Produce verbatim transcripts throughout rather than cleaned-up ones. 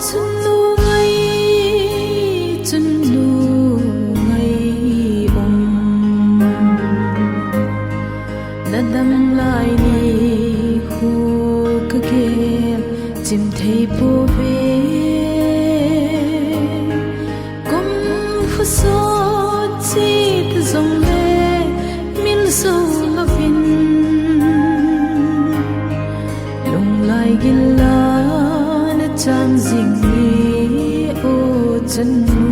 Chunnu ngai, chunnu ngai um. Na dam lai nikho ka gel chim thei pouve. Kum khosot chit jongle min jou louvin, lunglai gil a na cham jing e, o chunnu.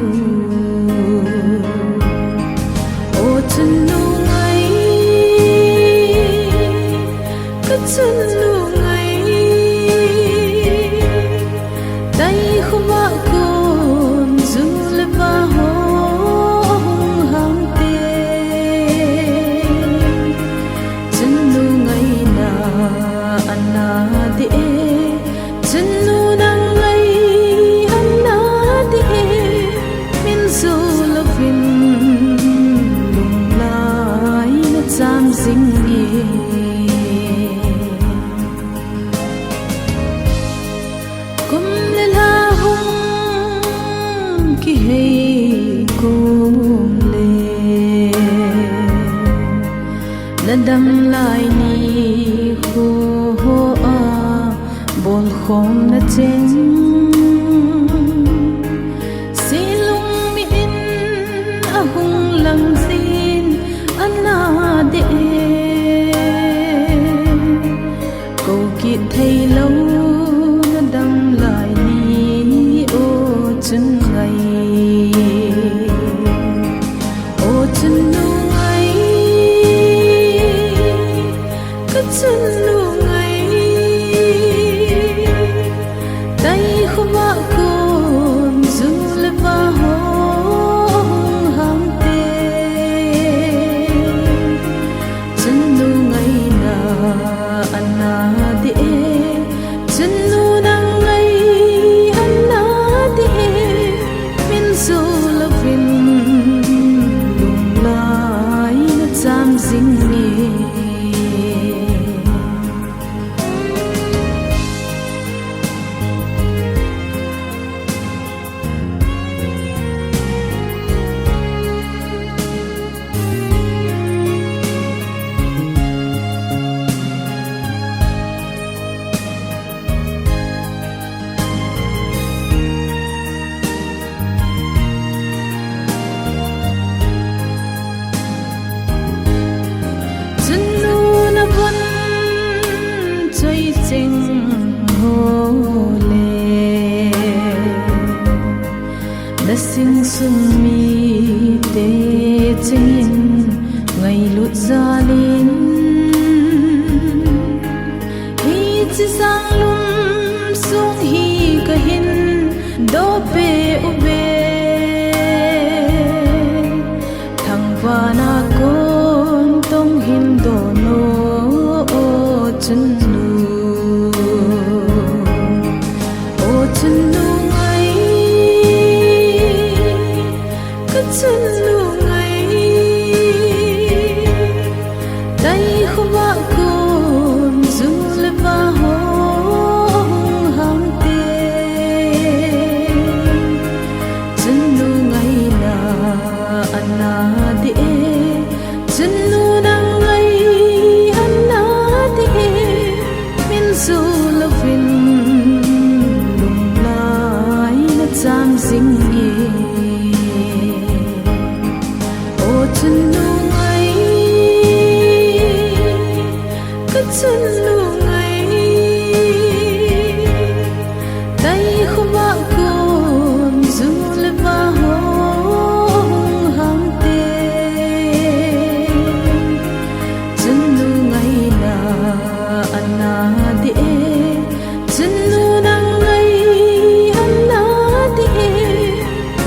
O chunnu ngai, ka chunnu ngai. Tai khovah kon ju le va ho hung hang te. Chunnu ngaina ana dih e, chunnu nang ngai ana dih e. Min jou louvin lunglai na cham jing e. Kum le lha hung kihei kum le, na dam lai nikho a bol khom na cheng. Silung mi in ahung lang jin ana dih e. Kou kit thei lou na dam lai ni o chun ngai. O chunnu ngai, ka chunnu ngai. Tai khovah kon ju le va ho hung hang te. Chunnu ngaina ana dih e, chunnu nang ngai ana dih e. Min jou louvin lunglai na cham jing e. Chunnu na von choi cheng ho le, na sing sung mite chengin ngailut jal in. Hiche sang lum sung hi kahin doh peh uve. Thangvahna kon tong hin doh no o chunnu. O chunnu ngai, ka chunnu ngai. Tai khovah kon ju le va ho hung hang te. Chunnu ngaina ana dih e, chunnu nang ngai ana dih e. Min jou louvin lunglai na cham jing e. O chunnu ngai, ka chunnu ngai. Tai khovah kon ju le va ho hung hang te. Chunnu ngaina ana dih e, chunnu nang ngai ana dih e.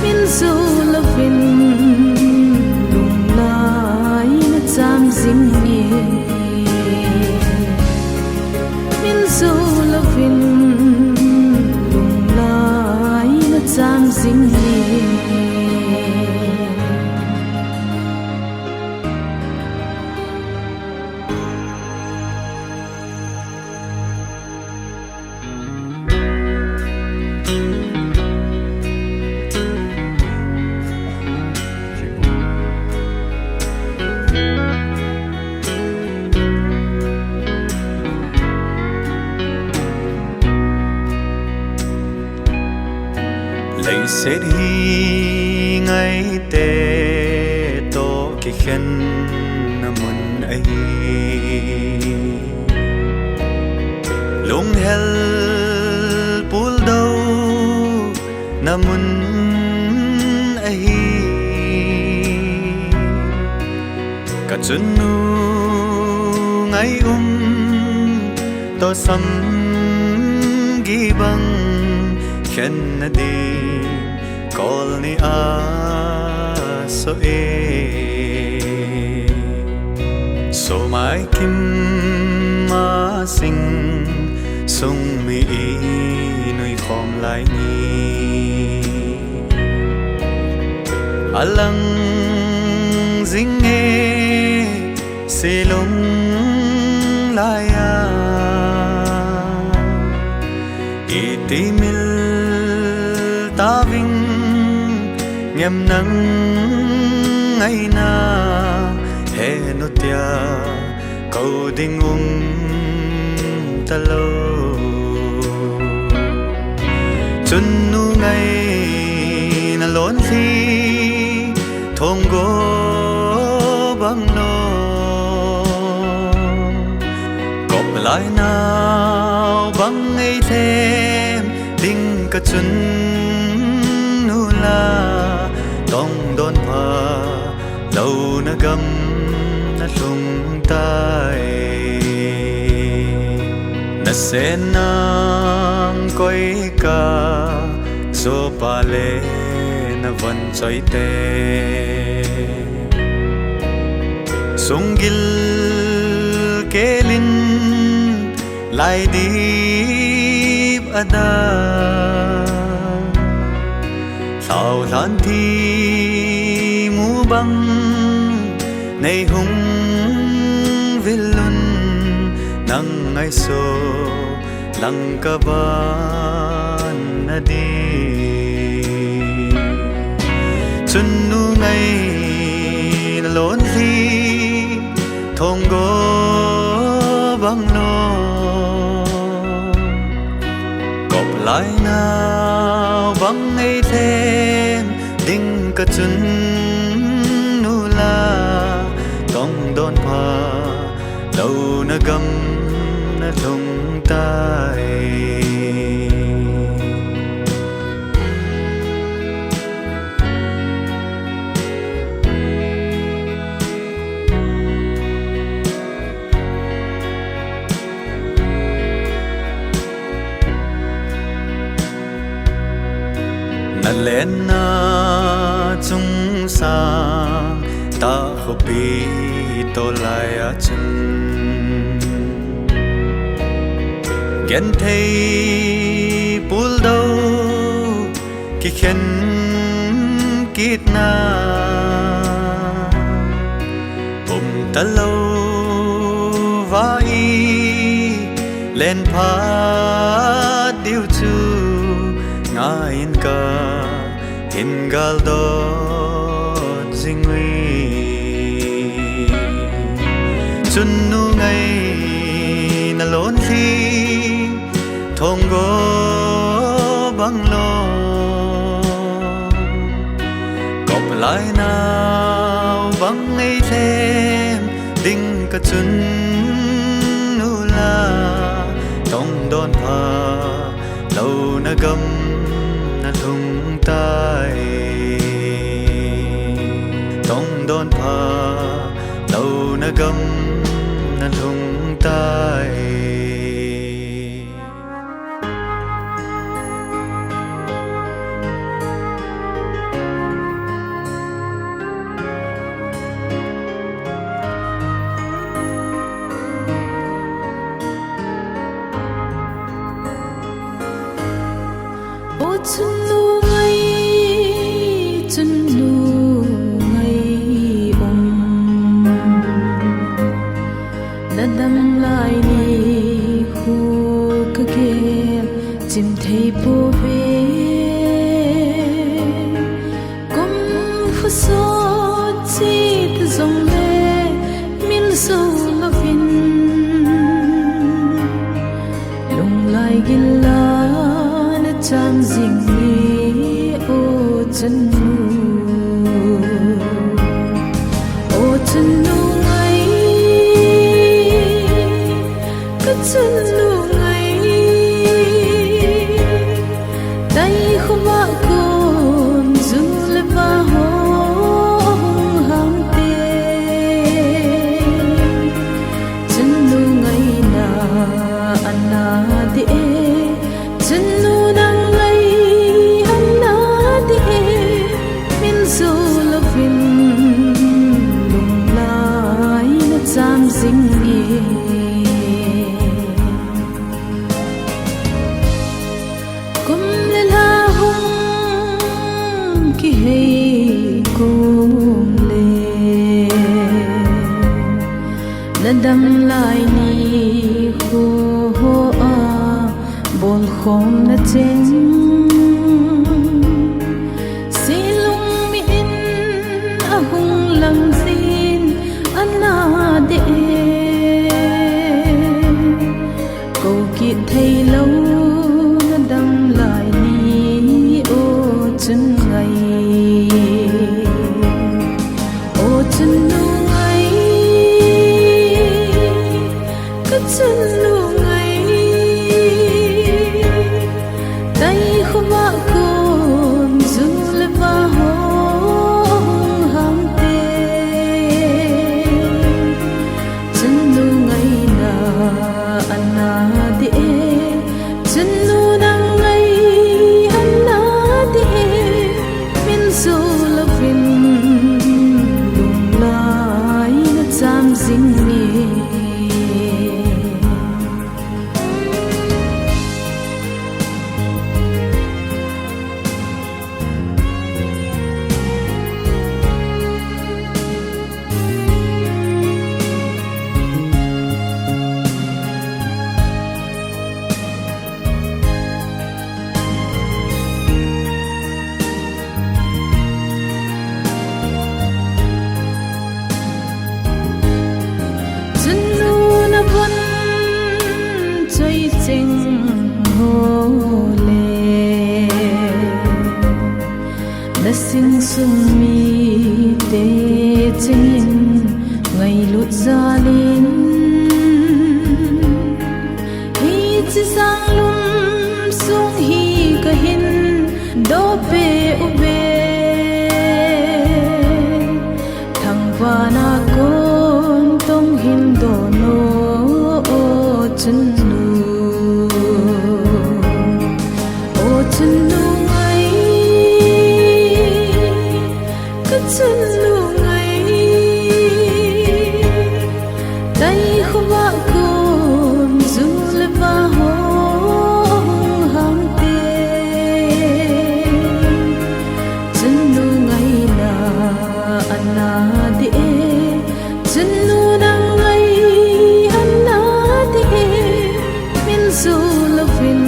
Min jou louvin lunglai na cham jing e. Min jou louvin lunglai na cham jing e. Iset hi ngaite toh kikhenna mun ahi. Lunghel puldouna mun ahi. Kachunnu ngai um toh samgi bang khenna ding kolni asoh e. Somai kim a sing sung mi inuikhom lai ni. Alang jing e silung laiya. Iti mil taving ngem nang ngaina henu tia kou ding um talou. Chunnu ngaina lonlhi thonggo bang lou. Koplai nau bang eilhem ding kachunnu la tongdon pha louna gam nalhung tai. Nasen nang koi ka sopa le navon choi te. Sunggil kelin laidip ada. Lhau lhan thi mu bang nei hung vil un nang ngaisuh lang kaban nadi. Chunnu ngaina lonlhi thonggo bang lou. Koplai nau bang eilhem ding kachunnu la tongdon pha louna gam nalhung tai. Nalenna chungsang tah khopi tolai a chun genthei puldou kikhen kitna um talou va i len phat diu chu ngaiyin kahin galdot jing uve. Chunnu ngaina lonlhi thonggo bang lou. Koplai nau bang eilhem ding kachunnu la tongdon pha louna gam nalhung tai. Tongdon pha louna gam nalhung tai. O chunnu ngai, chunnu ngai um. Nadam lai ni khu kagel chim thei pouve. Kum khosot chit jongle mil jou louvin, lunglai gil a nachan jing ni o. Chanu, o chanu ngai, ka chanu ngai, tai khovah kon ju le va ho hung ham te. Chanu ngaina ana de e, chanu nang ngai ana de e, min jou louvin lunglai na cham jing e. Kum le lha hung kihei kom le, na dam lai nikho a bol khom na cheng. Silung mi in ahung lang jin ana de e. Kou kit thei lou na dam lai ni o chanu ngai, o chanu ngai, ka chanu ngai, tai khovah kon ju le va ho hung ham te. Chanu ngaina ana de e, chanu nang ngai ana de e, min jou louvin lunglai na cham jing e. Chanu na von choi cheng ho le, na sinsung mite chengin ngailut jal in, hiche sang lum sung hi kahin doh peh uve. Thangvahna kon tong hin doh o, o chanu, o chanu ngai, ka chanu ngai, tai khovah kon ju le va ho hung ham te. Chanu ngaina ana de e, chanu nang ngai ana de e, min jou louvin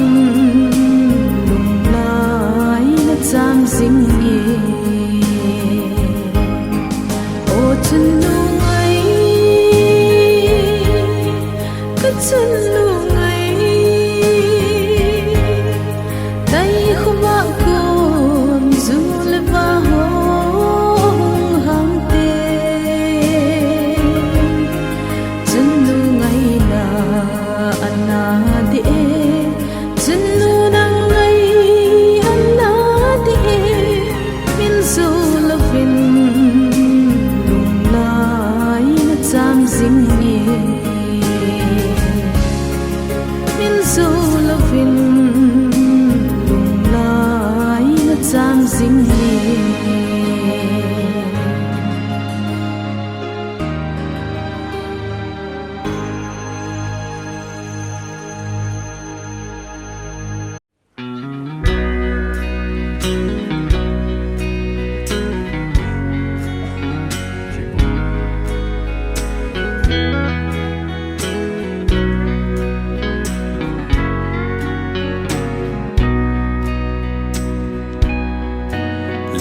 lunglai na cham jing e. O chanu ngai, ka chanu ngai, tai khovah kon ju le va ho hung ham te. Chanu ngaina ana de e, chanu nang ngai ana de e, min jou louvin lunglai na cham jing e. Min jou louvin lunglai na cham jing e.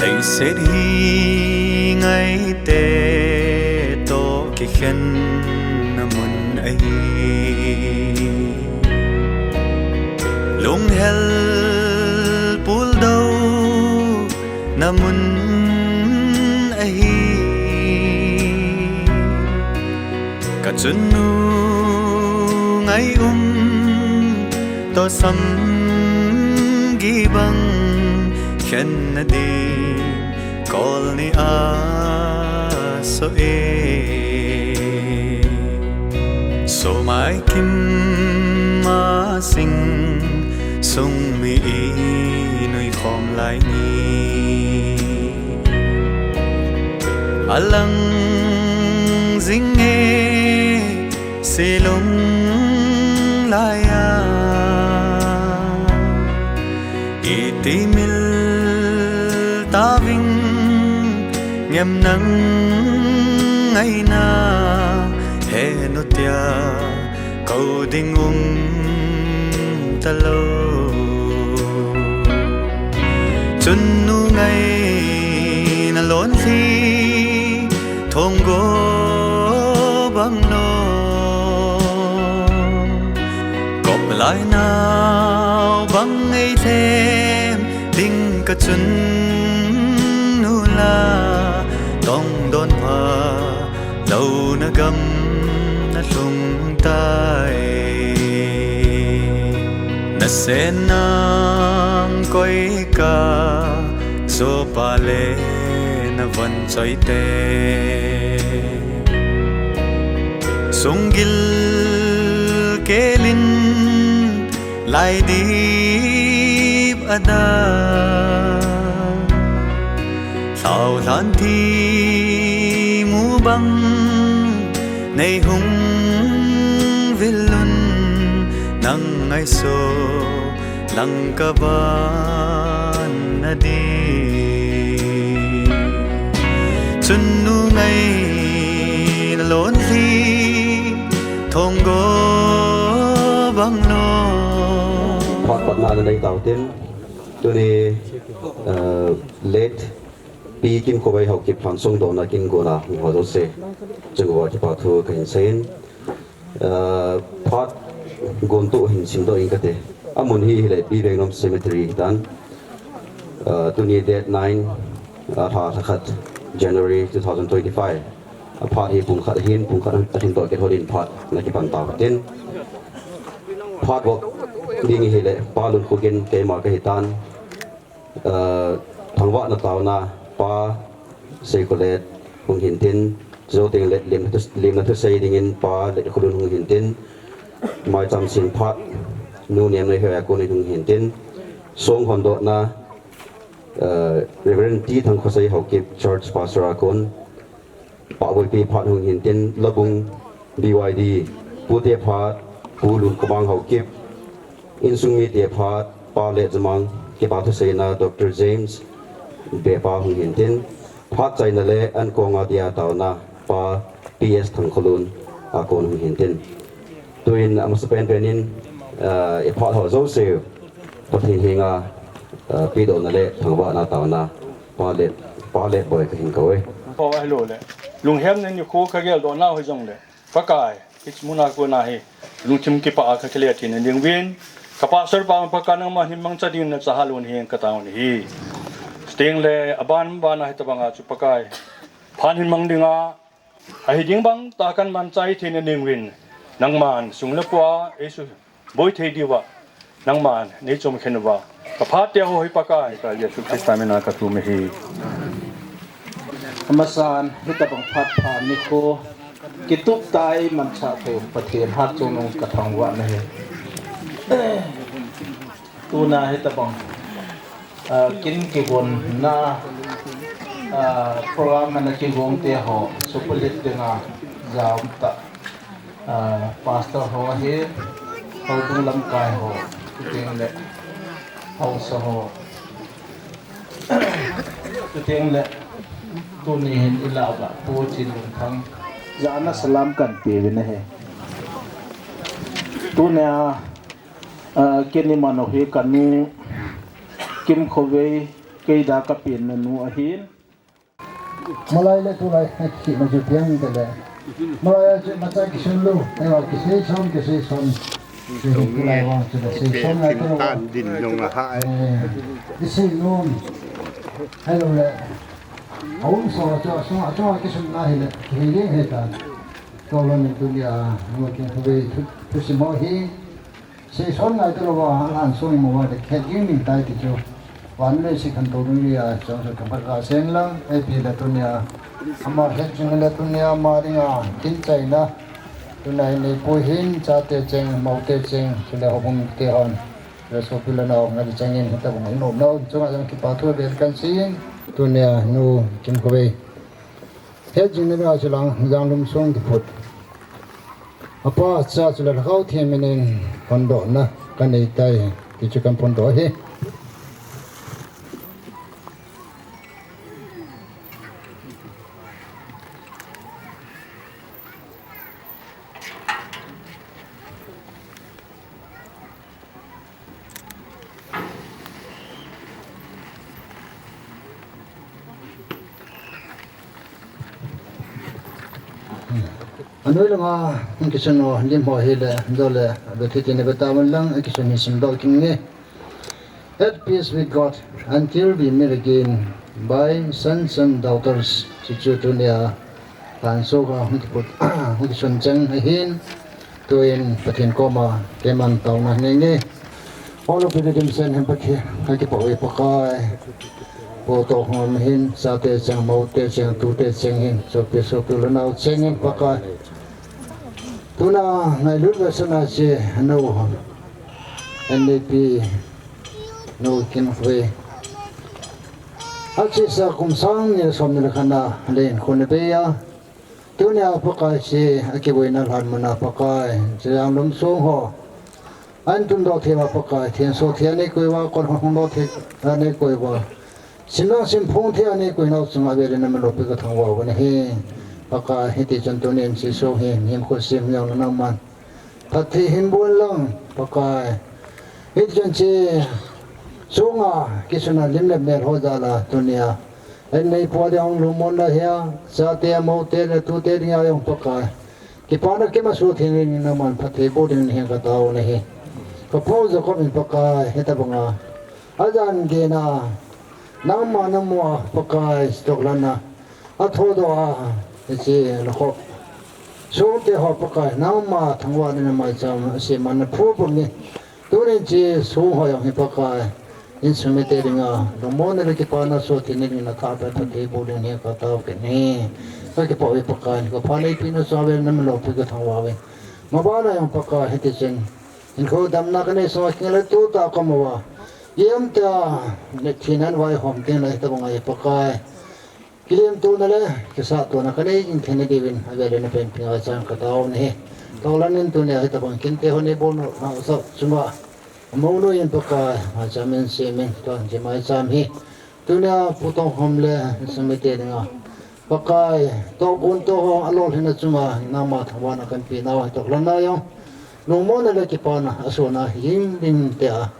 Leiset hi ngaite toh kikhenna mun ahi. Lunghel puldou Amun ahi. Ka chunnu ngai um to samgi bang khen na ding kol ni a so e. So mai kim ma sing sung mi i nui khom lai ni. Alang zing e silung lai a. Iti mil taving ngem nang ngaina he nutia ko ding um talo. Chunnu ngai na lon thi thong go bang lo. Kop lai nau bang ei them ding ka chunnu la tong don pha lo na gam na lhung tai. Na sen nang koi ka zo pa le na van choi te. Sunggil kelin lai dip ada. Thau hlan thi mu bang nei hung vil lun nang ngai so lang ka van na di. Chunnu ngai na lon thi thong go bang lo. Phat patna na nei tau tin. Tuni, eh, late Pi Kim Khovei Haokip lhan sung dona kin gona hung ho jouse. Chung uva kipa thu kahin seiyin. Eh, phat gon tu hin sim doh ing kate. Amun hi hile Pi Vengnom Cemetery hitan. Eh, tuni date nine, eh, lha, lha khat January two thousand twenty-five. A phat hi pung khat hin, pung khat ahin toh kit hon in phat na kipan tau tin. Phat bok ding hile Pa Lunkhogen keima kahitan. Eh, thangvahna taona Pa Seikholet hung hin tin, chujou teng le lim, limna thusei dingin Pa Letkholun hung hin tin, maicham sin phat Nu Nemneihoa kon hung hin tin, song hondohna, eh, Reverend T Thangkhosei Haokip Church Pastor a kon, Pahboipi phat hung hin tin, Labung B Y D, Pute phat, Pu Lunkhomang Haokip, insung mite phat, Pa Letjamang, kipa thuseina Doctor James Bepa hung hin tin, phat chaina le ankong a dia taona, Pa P S Thangkholun a kon hung hin tin. Tuin amasa penpen in, ah, i phat ho jouse, Pathen henga, ah, pedohna le thangvahna taona, Pa Let, Pa Letboi kahin kou e. Ho, hello le. Lunghemna nikho kageldoh nau hijongle, Pakai, hiche muna kona hi lungthim kipah a kakile thei nading uvin, ka pastor pa Pakai nangman hin mangcha dingin nacha hal un hen katao nahi. Chuteng le aban bana hitabanga chu Pakai, phat hin mang dinga, ahi ding bang tah a kaman chai thei nading uvin, nangman sum le pai a eisuboi thei diuva, nangman neichomkhen uva, ka phat te ho hi Pakai, Pakai Jesu Christa mina kathum ahi. Amasan, hitabang phat pha nikho kitup tah a eimanchah thei u Pathen hatchungnung kathangvah nahi. Tuna hitabang, ah, kin kigonna, ah, program ana kigong te ho, supulit dinga jaum tah, ah, pastor ho ahi, houbung lamkai ho, chuteng le haosa ho. Chuteng le tuni hin ilah uva Pu Chinlunthang jana salam kahin pe uvin ahi. Tunia, ah, keima nao hi kanu Kim Khovei, kei dia kapenna nu ahin. Malai le tulai, eh, kisei ma chu tiang te le. Malai a chu macha kisun lou, eh, wa kisei som, kisei som. Kisei tulai wa chu le sei som na to. Tan din dong a ha, eh. Eh, kisei nom. Hello le. Aum so cho so cho kisun na hi le. Hi le hi ta. Tolon ni tunia, mo kin thu ve thu, thusim ho hi. Seison ngai tu lou va, alan sung mo va de khet ging ning tai ti chu. Van le si khan to ding ria, chong chu ka ba ka sen lang, ei pi le tunia. Ama het jing le tunia, ama dinga, kin chaina. Tuna hi nei pu hin, chate cheng, moute cheng, chule hobung te hon. Le sopi le nao, ngai cheng in, hita bung in om nao, chunga jang kipa thu ve kan sin. Tunia, nu, Kim Khovei. He jing na chu lang, jang lum sung kiphut. Apa cha chu le Lhagao Theng minin phondohna ka nei tai, ti chu kan phondoh hi. Anoi langa hung kisun ho lim ho hi le, jo le, be thi ti ne be ta man lang, a kisun hi sim dol king nge. At peace with God until we meet again by sons and daughters. Chu chu tunia, tan so ka hung kiput, hung kisun cheng ahin. Tuin Pathen koma keiman taona nei nge. All of the redemption hem Pathen, ha kipa ve Pakai. Pu Tokhom hin, chate cheng, moute cheng, tute cheng hin, sopi sopi le nao cheng hin Pakai. Tuna ngailut ve sana che, no. N D P, no Kim Khovei. Achi sa kum sang ni som ni le khat na, le in khun be ya. Tunia Pakai si, a kiboina lhan muna Pakai, Chayang lum sung ho. An tum doh thei va Pakai, thian so thian nei koi va, kon hong hong doh thei va nei koi va. Sim lang sim phong thei a nei koi nau chunga vele na malopi ka thangvah u ahi. Pakai, hiti chun tunin si so hi, him khu sim yang na man. Phatthei hin bol lang, Pakai. Hiti chun chi, chunga, kisuna lim le mel ho jal a, tunia. En nei pu a ding lungmonna hia, chate moute le tute dinga jong Pakai. Kipana kima su thei ning na man phatthei bol ding hin ka tao na hi. Ka pu Jacob in Pakai, hita banga. Ajan gena, nangma na mua Pakai, stok lana. A thodoh a, hiche na khop. Sungte ho Pakai, nangma thangvah nina maicham, a seman na phu pum ni. Tunin chi sung ho jong hi Pakai. Insung mite dinga, lungmonna le kipana so thei ni ding na thah pe phatthei bol ding hi ka tao kit ni. Ka kipa ve Pakai, ka pha nei pi na sa ve na mi lo pi ka thangvah ve. Mabana jong Pakai, hiti chun. Hinkho damna ka nei sunga kile tu ta ka mo va. Yem ta, ne thinan vai hom ding la hita banga Pakai. Kilemtona le, kisatona ka nei jing thei na diuvin, a vele na pen pinga chang ka tao na hi. Tao lanin tunia hita bang kinte ho nei bol na sa chunga. Mo no in Pakai, maicham in semin, tuan chi maicham hi. Tunia pu Tokhom le, sumite dinga. Pakai, to gun to ho, a lolhinna chunga, nangma thangvahna kan pe nau hi tao lana jong. Lungmonna le kipana, a sona, hing ding te a.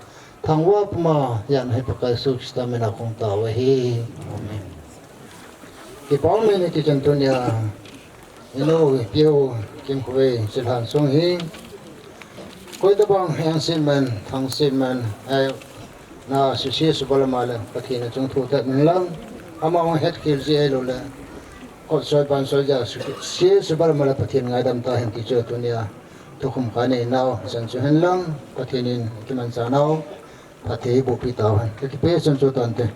Thangvah puma, jan hi Pakai Jesu Christa mina kong tao ahi. Amen. Kipa um e, hiti chun tunia, inu, piu, Kim Khovei, chilhan sung hi. Koi tabang, heng siman, thang siman, ai, na, susi, subalama le, Pathen a chung thu tat min lang, ama hong het khel ji ai lo le, kot soi pan soi ja, susi, subalama le, Pathen ngaidam ta hen ti chu tunia. Tukhum ka nei nau, chan chu hen lang, Pathen in kimancha nau, Pathen in bohpi tau hen. Ka kipe chan chu tante.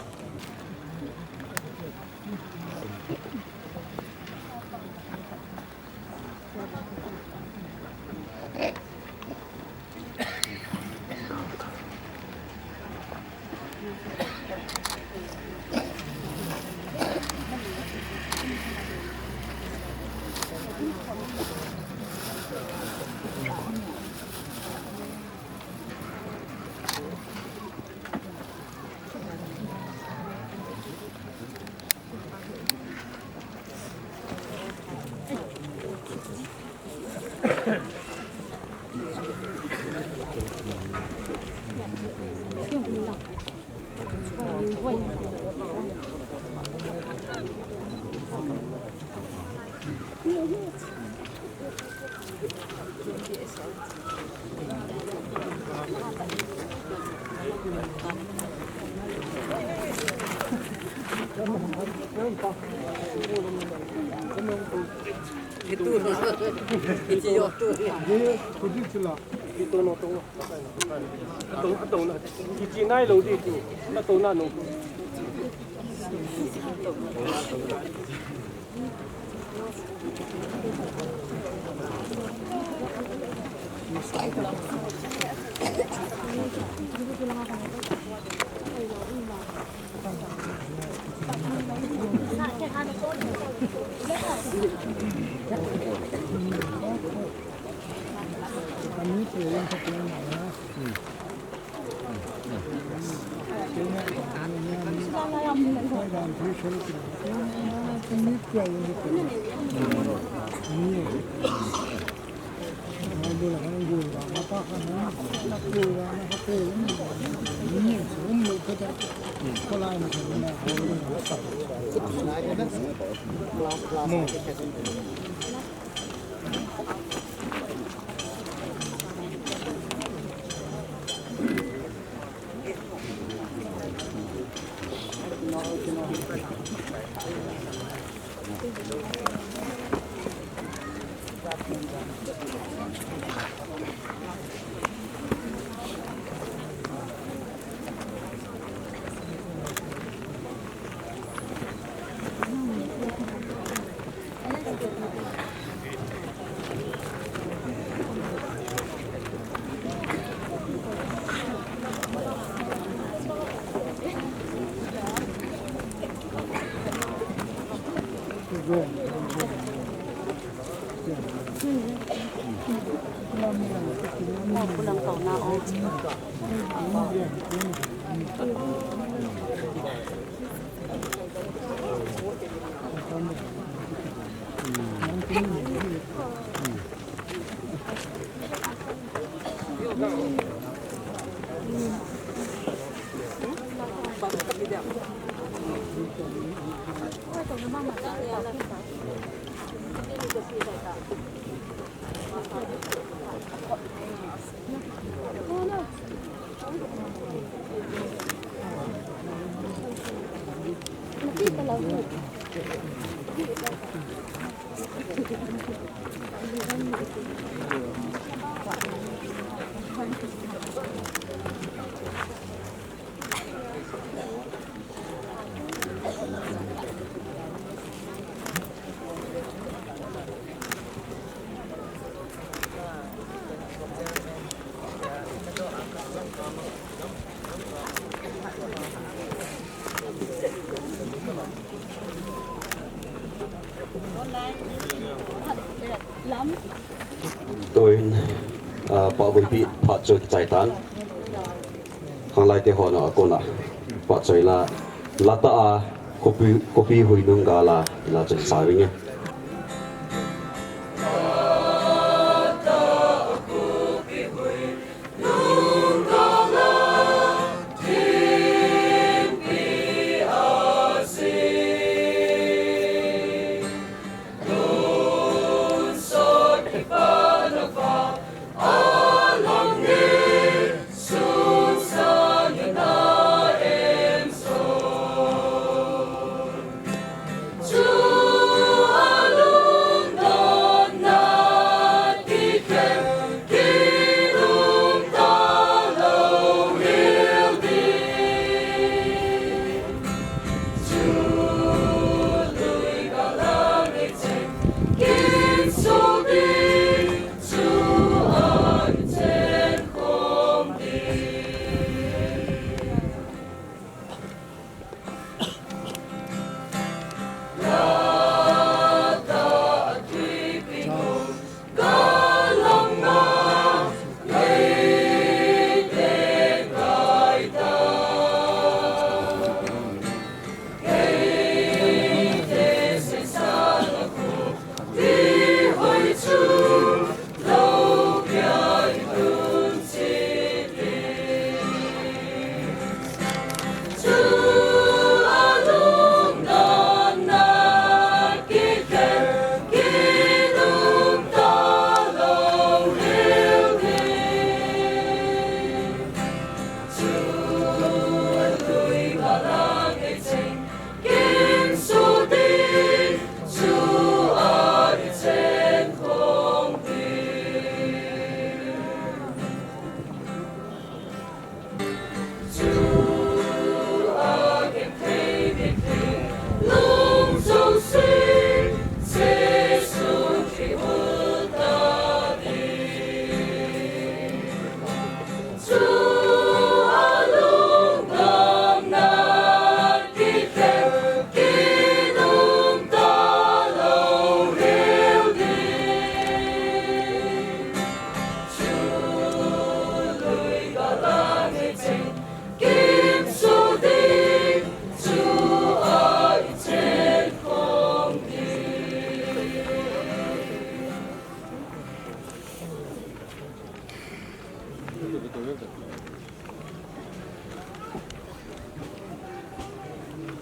Tuin, ah, pahbulpi phat chu kichai tan. Khanglai te ho na a kona phat choi la, lata a khopi, khopi hui nung gal a, la choi sa ring e.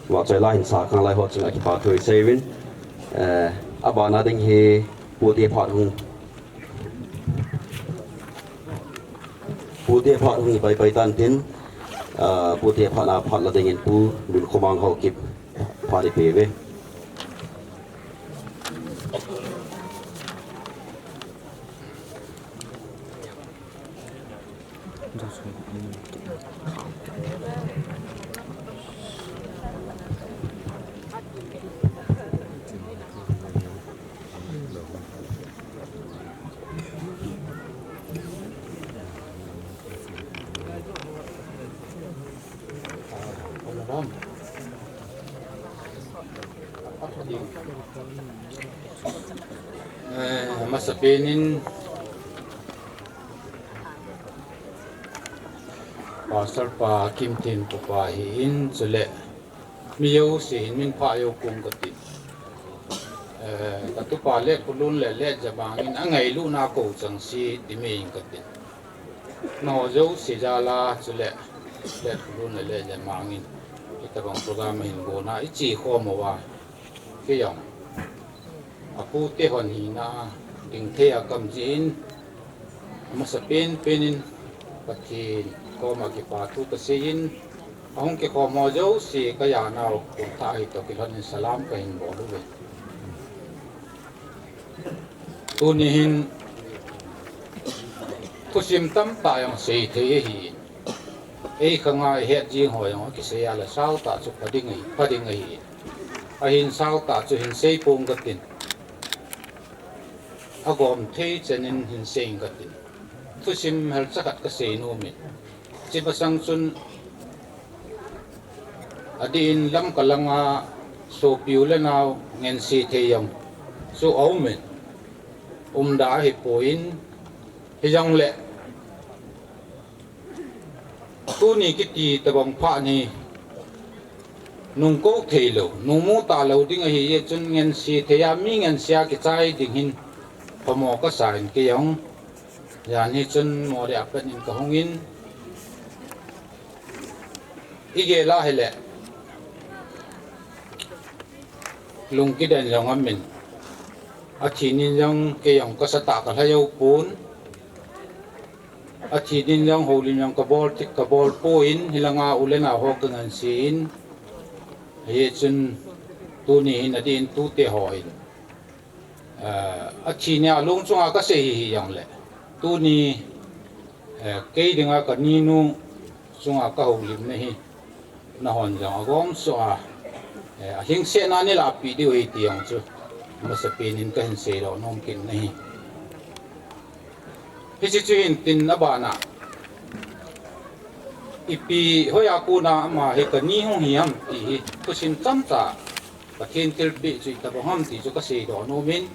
Vahchoi la hin sa khang lai ho chunga kipa thu isei uvin. Eh, abana ding hi pute phat hung. Pute phat hung pai pai tan tin. Ah, pute phat na phat la dingin Pu Lunkhomang Haokip phat ipe uve. Eh, amasapen in Pastor pa Kimthenpupa ahin, chule mi jouse hin min pha jou pong kati. Eh, katupa Letkholun le Letjamang in angailutna kou chengse ti mai in kati. Nangho jouse jal a chule Letkholun le Letjamang in hitabang program ahin gonna iche khom uva, kei jong apute hon hina ding thei a kaum jeh in, amasapen pen in Pathen koma kipa thu kasei in, ahung kikhom ho jouse kajanau kong tha hitoh kilhon in salam kahin bol uve. Tuni hin thusim tamtah jong sei thei ahi. Ei khanga ihet jing ho jong akisei a le sautah chu pha ding ahi, pha ding ahi. Ahin sautah chu hin sei pong katin. Agom thei chen in hin sei ing katin. Thusim helcha khat kasei nom in. Hiche masang chun adih in Lamka langa sopi u le nao ngense thei jong chu aum in, umda ahipoi in, hijongle tuni kiti tabang phat hi nungkou thei lou, nungmu talou ding ahi jeh chun ngense thei a, mi ngense a kichai ding hin phamo kasa in kei jong. Jan hi chun Moreh a pat in kahung in, igel a hile lungkiden jong aum in, athi nin jong kei jong kasatah kalha jou pon, athi nin jong houlim jong kabol thei, kabol poi in, hilanga u le nao ho kangense in, hijeh chun tuni hin adih in tute ho hin Eh, athi nia lung chunga kasei hi hijongle, tuni, eh, kei dinga kaninu chunga kahoulimna hi, nahon jong agom soh a, eh, alhingsetna neilahpeh diu ahi ti jong chu amasapen in kahin seidoh nom kit nahi. Hiche chu hin tin abana, ipi hoiya kona ama hi kani hung hi ham ti hi thusim chomcha Pathen thilpeh chu itobang ham ti chu kaseidoh nom in,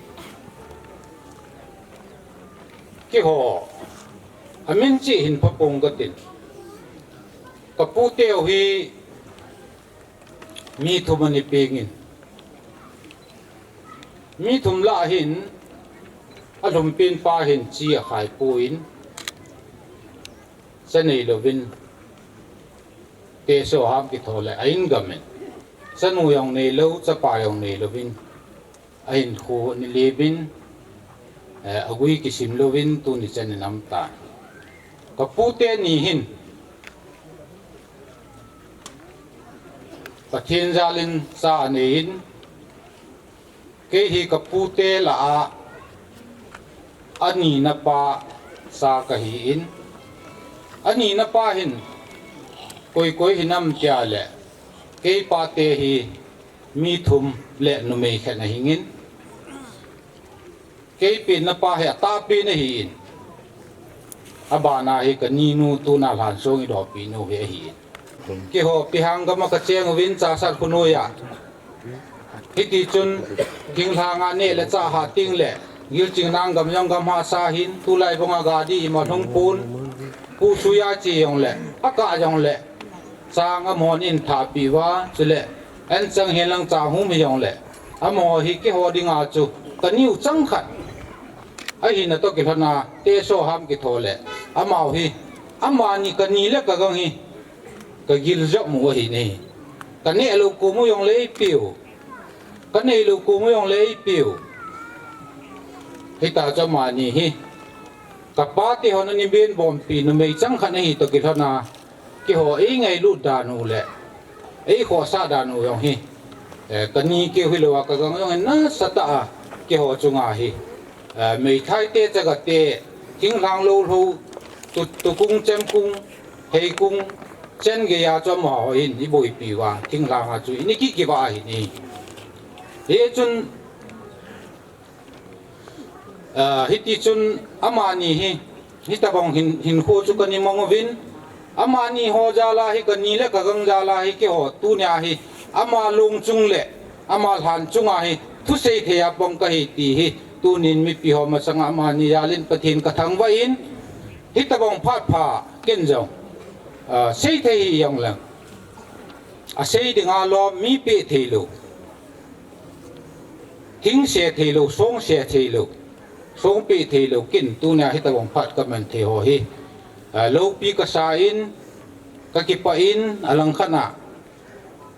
keiho amin cheh hin phapong katin, kaputeu hi mi thum ana peng in, mi thum lah hin alhumpen pa hin chi akhai poi in, cha neilouvin, teso ham kitho le a-in gam in, chanu jong neilou, chapa jong neilouvin, ahinkho ana lep in, eh, agui kisim louvin tuni chan in aum tan. Kapute ni hin Pathen jal in cha anei in, kei hi kapute lah a anina pa cha kahi in, anina pa hin koi koi hinam tia le, kei pate hi mi thum le numei khat ahing in, kei penna pa hi atahpen ahi in, abana hi kaninu tuna lhansong idohpeh nu hi ahi in. Keiho Pihang gam a kacheng uvin Chassad khonoi a, hiti chun thinglhang a neh le chah hah teng le, Gilching Nang gam jong gam hahsa hin, tulai banga gari ima lhung pon, Pu Suya che jongle, akah jongle, chang amahon ahin thahpeh uva, chule anchang henlang chang hum hijongle, amaho hi keiho dinga chu kaniu chang khat ahina toh kilhona teso ham kitho le, amaho hi, amani kani le kagang hi kagil jop mu ahi ne. Ka neh lou kom u jong le eipiu. Ka nei lou kom u jong le eipiu. Hita chu amani hi. Ka pa te hon ani ben bompi numei chang khat ahi toh kilhon a. Keiho eingailut dan u le. Eikhohsah dan u jong hi. Eh, ka ni keu hilou a ka gang jong hi nasatah a. Keiho chunga hi. Eh, meithai te chaga te. Thinglhang lou lou. Tu, tukung chemkung. Heikung. Chen gei a chu amaho hin. I boipi uva. Thinglhang a chu. I ni kiki uva ahi ni. Hichun Ah, hiti chun amani hi, hitabang hin, hinkho chu ka ni mang uvin, amani ho jal a hi ka ni le ka gang jal a hi keiho tunia hi, ama lung chung le, ama lhan chunga hi, thusei thei a pang ka hi ti hi, tunin mipi ho masanga amani jal in Pathen ka thangvah in, hitabang phat pha ken jong, ah, sei thei hi jong leng. A sei dinga lom mi pe thei lou. Thing se thei lou, song se thei lou, song pe thei lou, ken tunia hitabang phat ka man thei ho hi. Ah, loupi ka sa in, ka kipah in, alang khat a.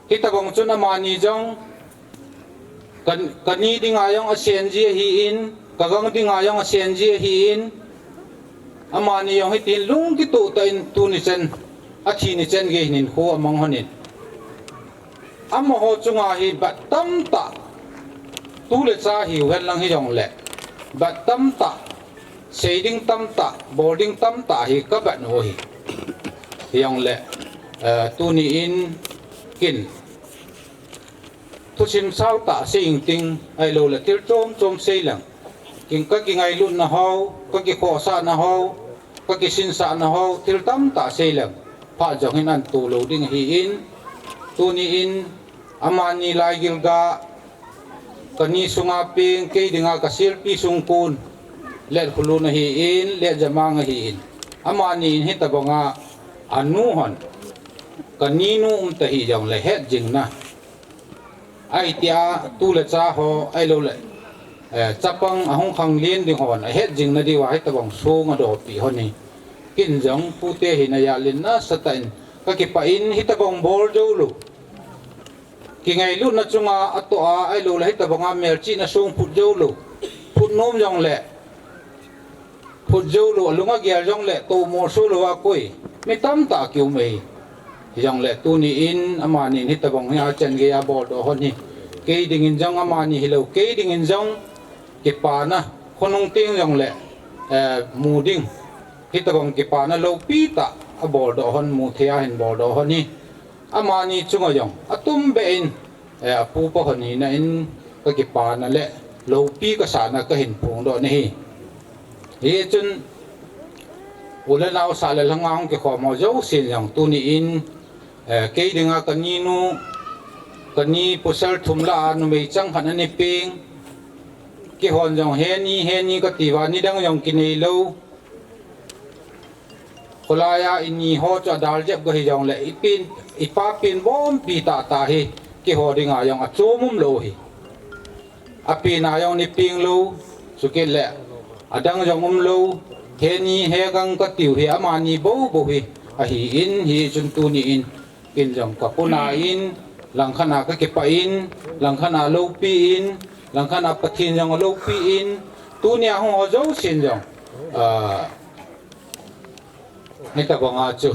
Hitabang chun amani jong, ka, ka ni dinga jong asen ji ahi in, ka gang dinga jong asen ji ahi in, amani jong hitin lung kitoh tah in tuni chan, athi ni chan gei hin hinkho amang hon in. Amaho chunga hi bat tamtah, tu le cha hiu hen lang hi jong le, bat tamtah, sei ding tamtah, bol ding tamtah hi ka bat u hi. Hi jong le, eh, tuni in ken thusim sao tah sei ing ting, ahilou le thil chom chom sei leng. Ken ka kingailutna ho, ka kikhohsahna ho, ka kisinsahna ho, thil tamtah sei leng. Phat jong hin an to lou ding ahi in, tuni in, amani laigil ga, ka ni sunga peng, kei dinga ka silpi sungkun, Letkholun ahi in, Letjamang ahi in. Amani in hitabanga, anu hon, ka ni nu um ta hi jong le het jing na. Ahi tia, tu le cha ho, ahilou le, eh, chapang ahung khang lien ding hon, ahet jing na diu a hitabang song adopi hon hi. Ken jong, pu te hi na jal in nasatah in, ka kipah in hitabang bol jou lou. Kingailutna chunga atoh a, ahilou le hitabanga melchihna song phut jou lou. Phut nom jong le, phut jou lou, alung agel jong le, tomo so lou a koi. Mi tamtah kium e. Jong le, tuni in, amani in hitabang hi a chan gei a bol doh hon hi. Kei ding in jong amani hilou, kei ding in jong kipana, khonung teng jong le, eh, mu ding. Hitabang kipana loupi tah, abol doh hon, mu thei a hin bol doh hon hi. Amani chunga jong, atum beh in, eh, apu pa hon hina in ka kipana le loupi ka sahna ka hin phongdoh na hi. Hichun, u le nao sah le lhanga hung kikhom ho jousen jong tuni in, eh, kei dinga ka ni nu, ka ni pasal thum lah a numei chang khat ana peng, keihon jong heni, heni ka ti uva, nidang jong kinei lou. Kholai a i ni ho chu adal jep ga hi jong le, i pen, i pa pen bompi tah tah hi, keiho dinga jong achom um lou hi. A pen a jong ni peng lou, chukit le, adang jong um lou, heni, hegang ka tiu hi, amani bou bou hi, ahi in, hichun tuni in, Ken jong ka puna in, langkhat a ka kipah in, langkhat a loupi in, langkhat a Pathen jong aloupi in, tunia hung ho jousen jong, ah, hitabanga chu,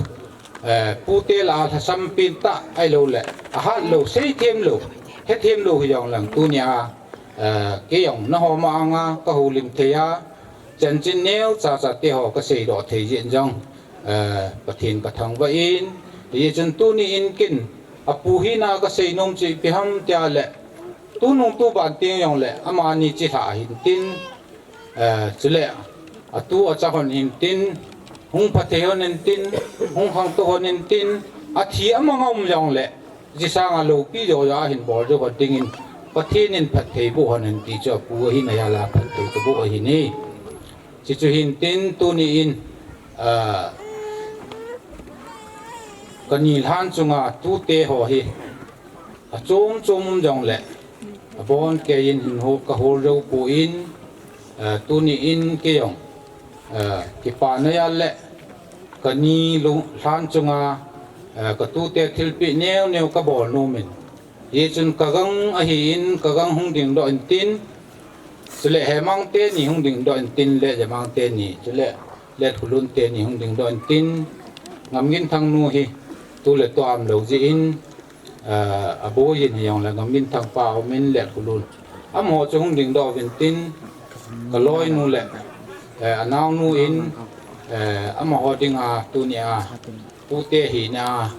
eh, pute lah a lhasam pen tah ahilou le, ahat lou, seithem lou, hethem lou hi jong leng tunia, eh, kei jong nangho ma anga ka houlim thei a, chanchin neocha cha te ho ka seidoh thei jeh in jong, eh, Pathen ka thangvah in, hichun tuni in ken, apu hina ka seinom chu ipi ham tia le, tunung tuban teng jong le, amani chilhah hin tin, eh, chule, atu acha hon hin tin, hung phatthei hon hin tin, hung khangtou hon hin tin, athi amang a um jong le, Ji sanga loupi jojo a hin bol jou hon dingin, Pathen in phatthei boh hon hen ti chu apu ahina jal a phatthei kaboh ahi ne. Chuchu hin tin tuni in, ah, ka ni lhan chunga tute ho hi, achom chom um jong le, abon kei in hin ho ka hol jou poi, ah, tuni in kei jong, ah, kipana jal le, ka ni lhan chunga, Eh, ka tute thilpeh neo neo ka bol nom in. Hichun ka gang ahin, ka gang hung dingdoh intin. Chule Hemang teni hung dingdoh intin le Hemang teni. Chule Letkholun teni hung dingdoh intin. Ngamginthang nu hi tu le tua umlou jeh in, eh, aboi in hijongle Ngamginthang pa aum in Letkholun. Amaho chu hung dingdoh uvin tin ka loinu le, eh, anaonu in, eh, amaho dinga tunia tute hina,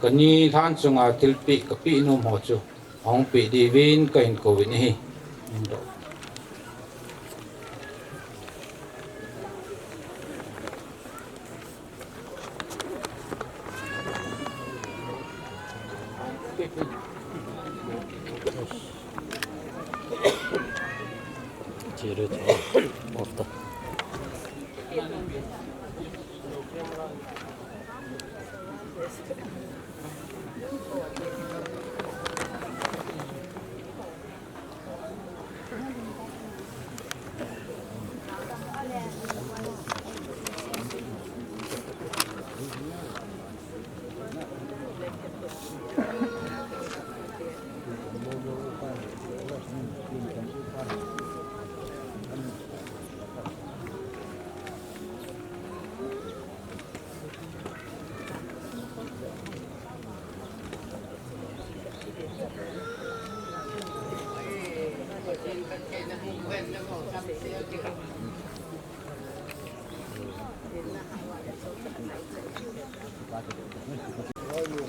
ka ni lhan chunga thilpeh ka peh nom ho chu ahung peh diuvin ka hin kouvin ahi.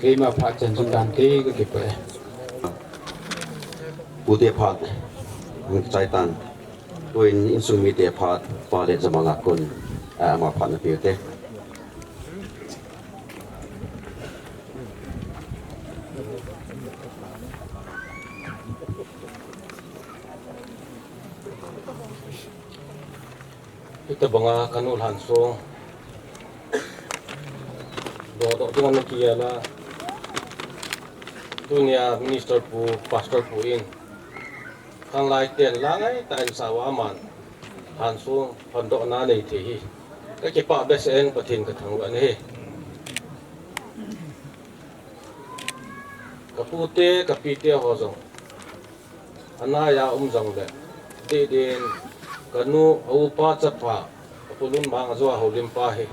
Keima phat chan chu tante ka kipah e. Pute phat hung chai tan. Tuin insung mite phat, Pa Letjamanga kon, eh, ama phat na pe ute. Hitobanga kanu lhansong dodoh dinga na kigel a, tunia Minister pu, Pastor pu in khanglai ten la ngaitah in asah uva aman lhansong phondohna anei thei hi ka kipah behseh in Pathen ka thangvah in ahi. Ka pute, ka pite ho jong anaiya um jongle, deh deh in kanu, a upa chapa, a Pu Lunmang a jo a Houlimpa hi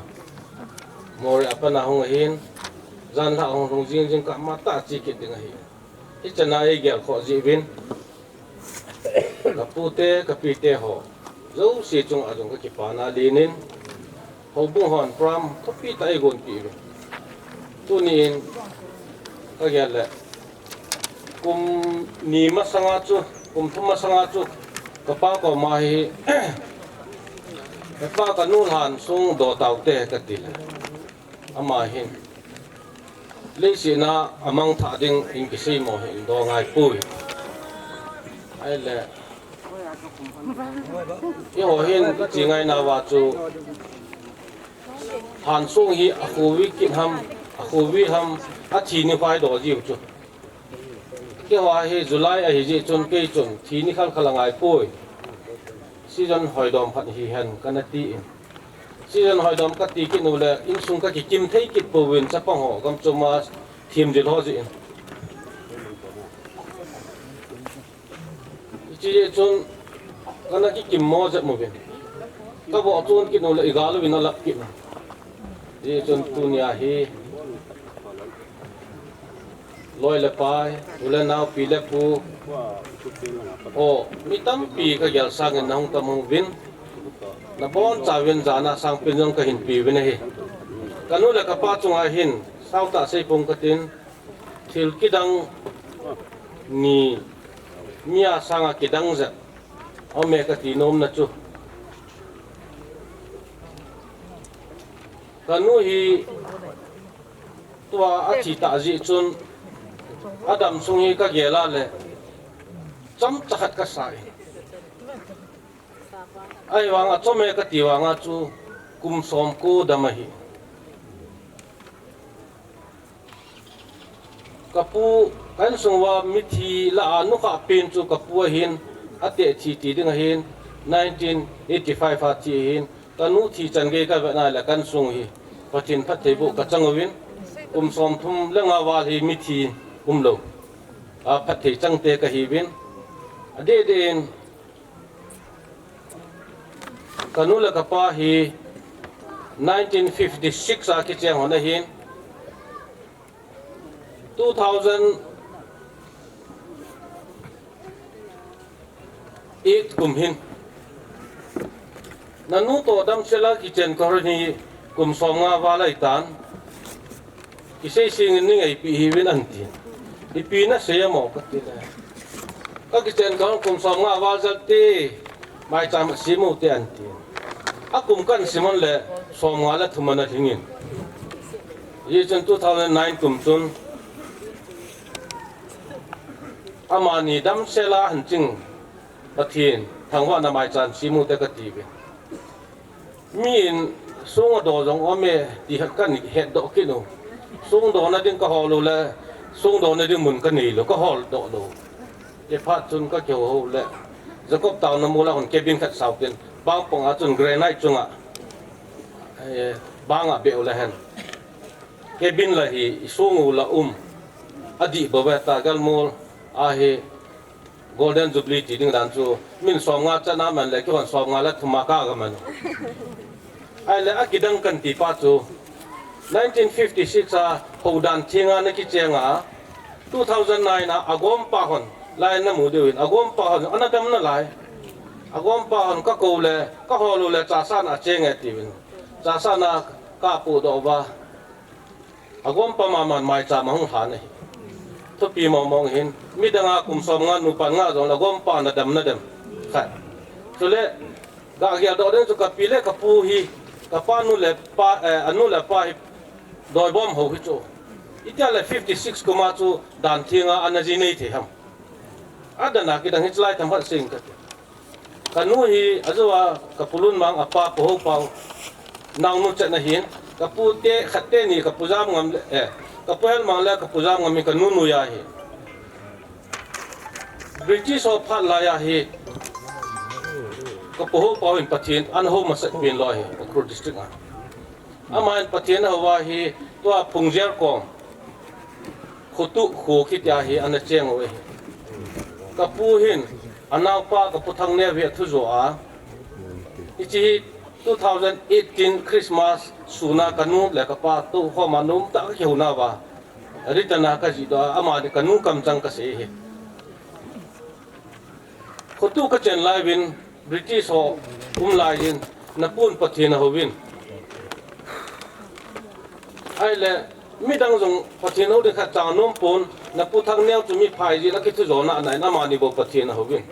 Moreh a pat a hung ahin, jan lhah hung lhung jing jing kah matah a che kit ding ahi. Hichana eigel khoh jeh uvin ka pute, ka pite ho jouse chunga jong ka kipana len in, houbung hon program thupi tah eigonpeh uvin. Tuni in ka gel le, kum ni masanga chu, kum thum masanga chu ka pa koma hi, "He pa, kanu lhansong doh taute," ka ti le, ama hin, "Leiset a amangthah ding in kisei mo hi in doh ngai poi." Ahile, eiho hin iche ngai nauva chu, lhansong hi akhovi kit ham, akhovi ham, athi nikho a eidoh jiu chu. Keiho hi July ahi jeh chun kei chun thi ni khalkhal angai poi. Season hoidom khat hihen kana ti in. Season hoidom kati kit u le, insung ka kikim thei kit pouvin, chapang ho, gamchom a themjil ho jeh in. Hiche jeh chun kana kikim mo jep uvin. Ka voh chon kit u le, igal uvin alap kit in. Hijeh chun tunia hi loi le pai, u le nao, pi le pu, o, mi tampi ka gel sangin nahung tam uvin, nabonchauvin jana sangpen jong kahin pe uvin ahi. Kanu le kapa chunga hin sautah seipong katin, thil kidang ni, mi a sanga kidang jep aume kati nomna chu, kanu hi tua athi tah jeh chun, adam sung hi ka gel a le, chomcha khat kasa in. Ahivanga chome kati vanga chu kum somko dam ahi. Ka pu, ka insung uva mithi lah a nukhah pen chu ka pu ahin, ateh thi ti ding ahin, nineteen eighty-five a thi ahin, kanu thi chan gei ka vet na le ka insung hi Pathen phattheiboh ka chang uvin, Kum somthum le nga val hi mithi umlou, a phatthei changte kahiuvin. Adeh deh in, kanu le kapa hi nineteen fifty-six a kicheng hon ahin, two thousand eight kum hin, nanu toh damsel a kichen kahon hi kum somnga val ahitan, kisei singin neingaipeh hiuvin anti. Ipi nasei amo katile, kakichen kahon kum somnga val jal te, maicham asem ute anti. Akum kahin sim hon le somnga le thum ana lhingin, hijeh chun two thousand nine kum chun amani damsel a ahin ching, Pathen thangvahna maicham sem ute katiuvin. Mi in song ado jong aume ti khat kahin hetdoh kit u. Song dona ding kahol u le, song dona ding mun kaneilou, kaholdoh lou. Chuphat chun kakihou le, Jacob town a mol a hon cabin khat sao tin, bang pang a chun granite chunga, eh, bang a beh u le hen, cabin la hi isong u la um, adih bou ve ta, galmol ahi. Golden Jubilee ti ding dan chu, min somnga chan a man le, keihon somnga le thum a kaga man u. Ahile akidang kanti pa chu, nineteen fifty-six a houdan thenga ana kicheng a, two thousand nine a agompa hon, lai namu diu hin, agompa hon ana dam nalai. Agompa hon kakou le, kahol u le, Chassad a cheng e tiuvin. Chassad a kapohdoh uva, agompa mama in maicham ahung lhan ahi. Thupi mong mong hin, midang a kum somnga, nu pan nga jong le agompa nadam nadam khat. Chule, kageldoh ding chu kapi le kapu hi, kapa nu le pa, eh, anu le apa hi doibom hou hi chu. Itia le fifty-six kum a chu dan thenga ana ji nei thei ham? Adan a kidang hi chulai themkhat sei inge kati. Kanu hi ajou a, kapu Lunmang, apa Pu Houpao naonu chet ana hin, kapu te khat teni, kapu Jamngam le, eh, kapu Helmang le kapu Jamngam hi kanu noiya ahi. British ho phat laiya hi, kapu Houpao hin Pathen ana hou masat pen lou ahi, Ukhrul District a. Aman Pathen ahou a hi, tua Phungjer kom, Khotuh kho kitia hi ana cheng u ahi. Kapu hin, anaopa kapu Thangneo hi athu jo a, hiche hi two thousand eighteen Christmas sun a kanu le kapa toh khom a nomtah a kakihouna uva, return a kajihdoh a, amani kanu kamchang kasei ahi. Khotuh kachen lai uvin, British ho um lai in, napun Pathen ahouvin. Ahile, midang jong Pathen hou ding khat cha nom pon, napu Thangneo chu mi phai jin akithu jona ana in, amani bou Pathen ahouvin.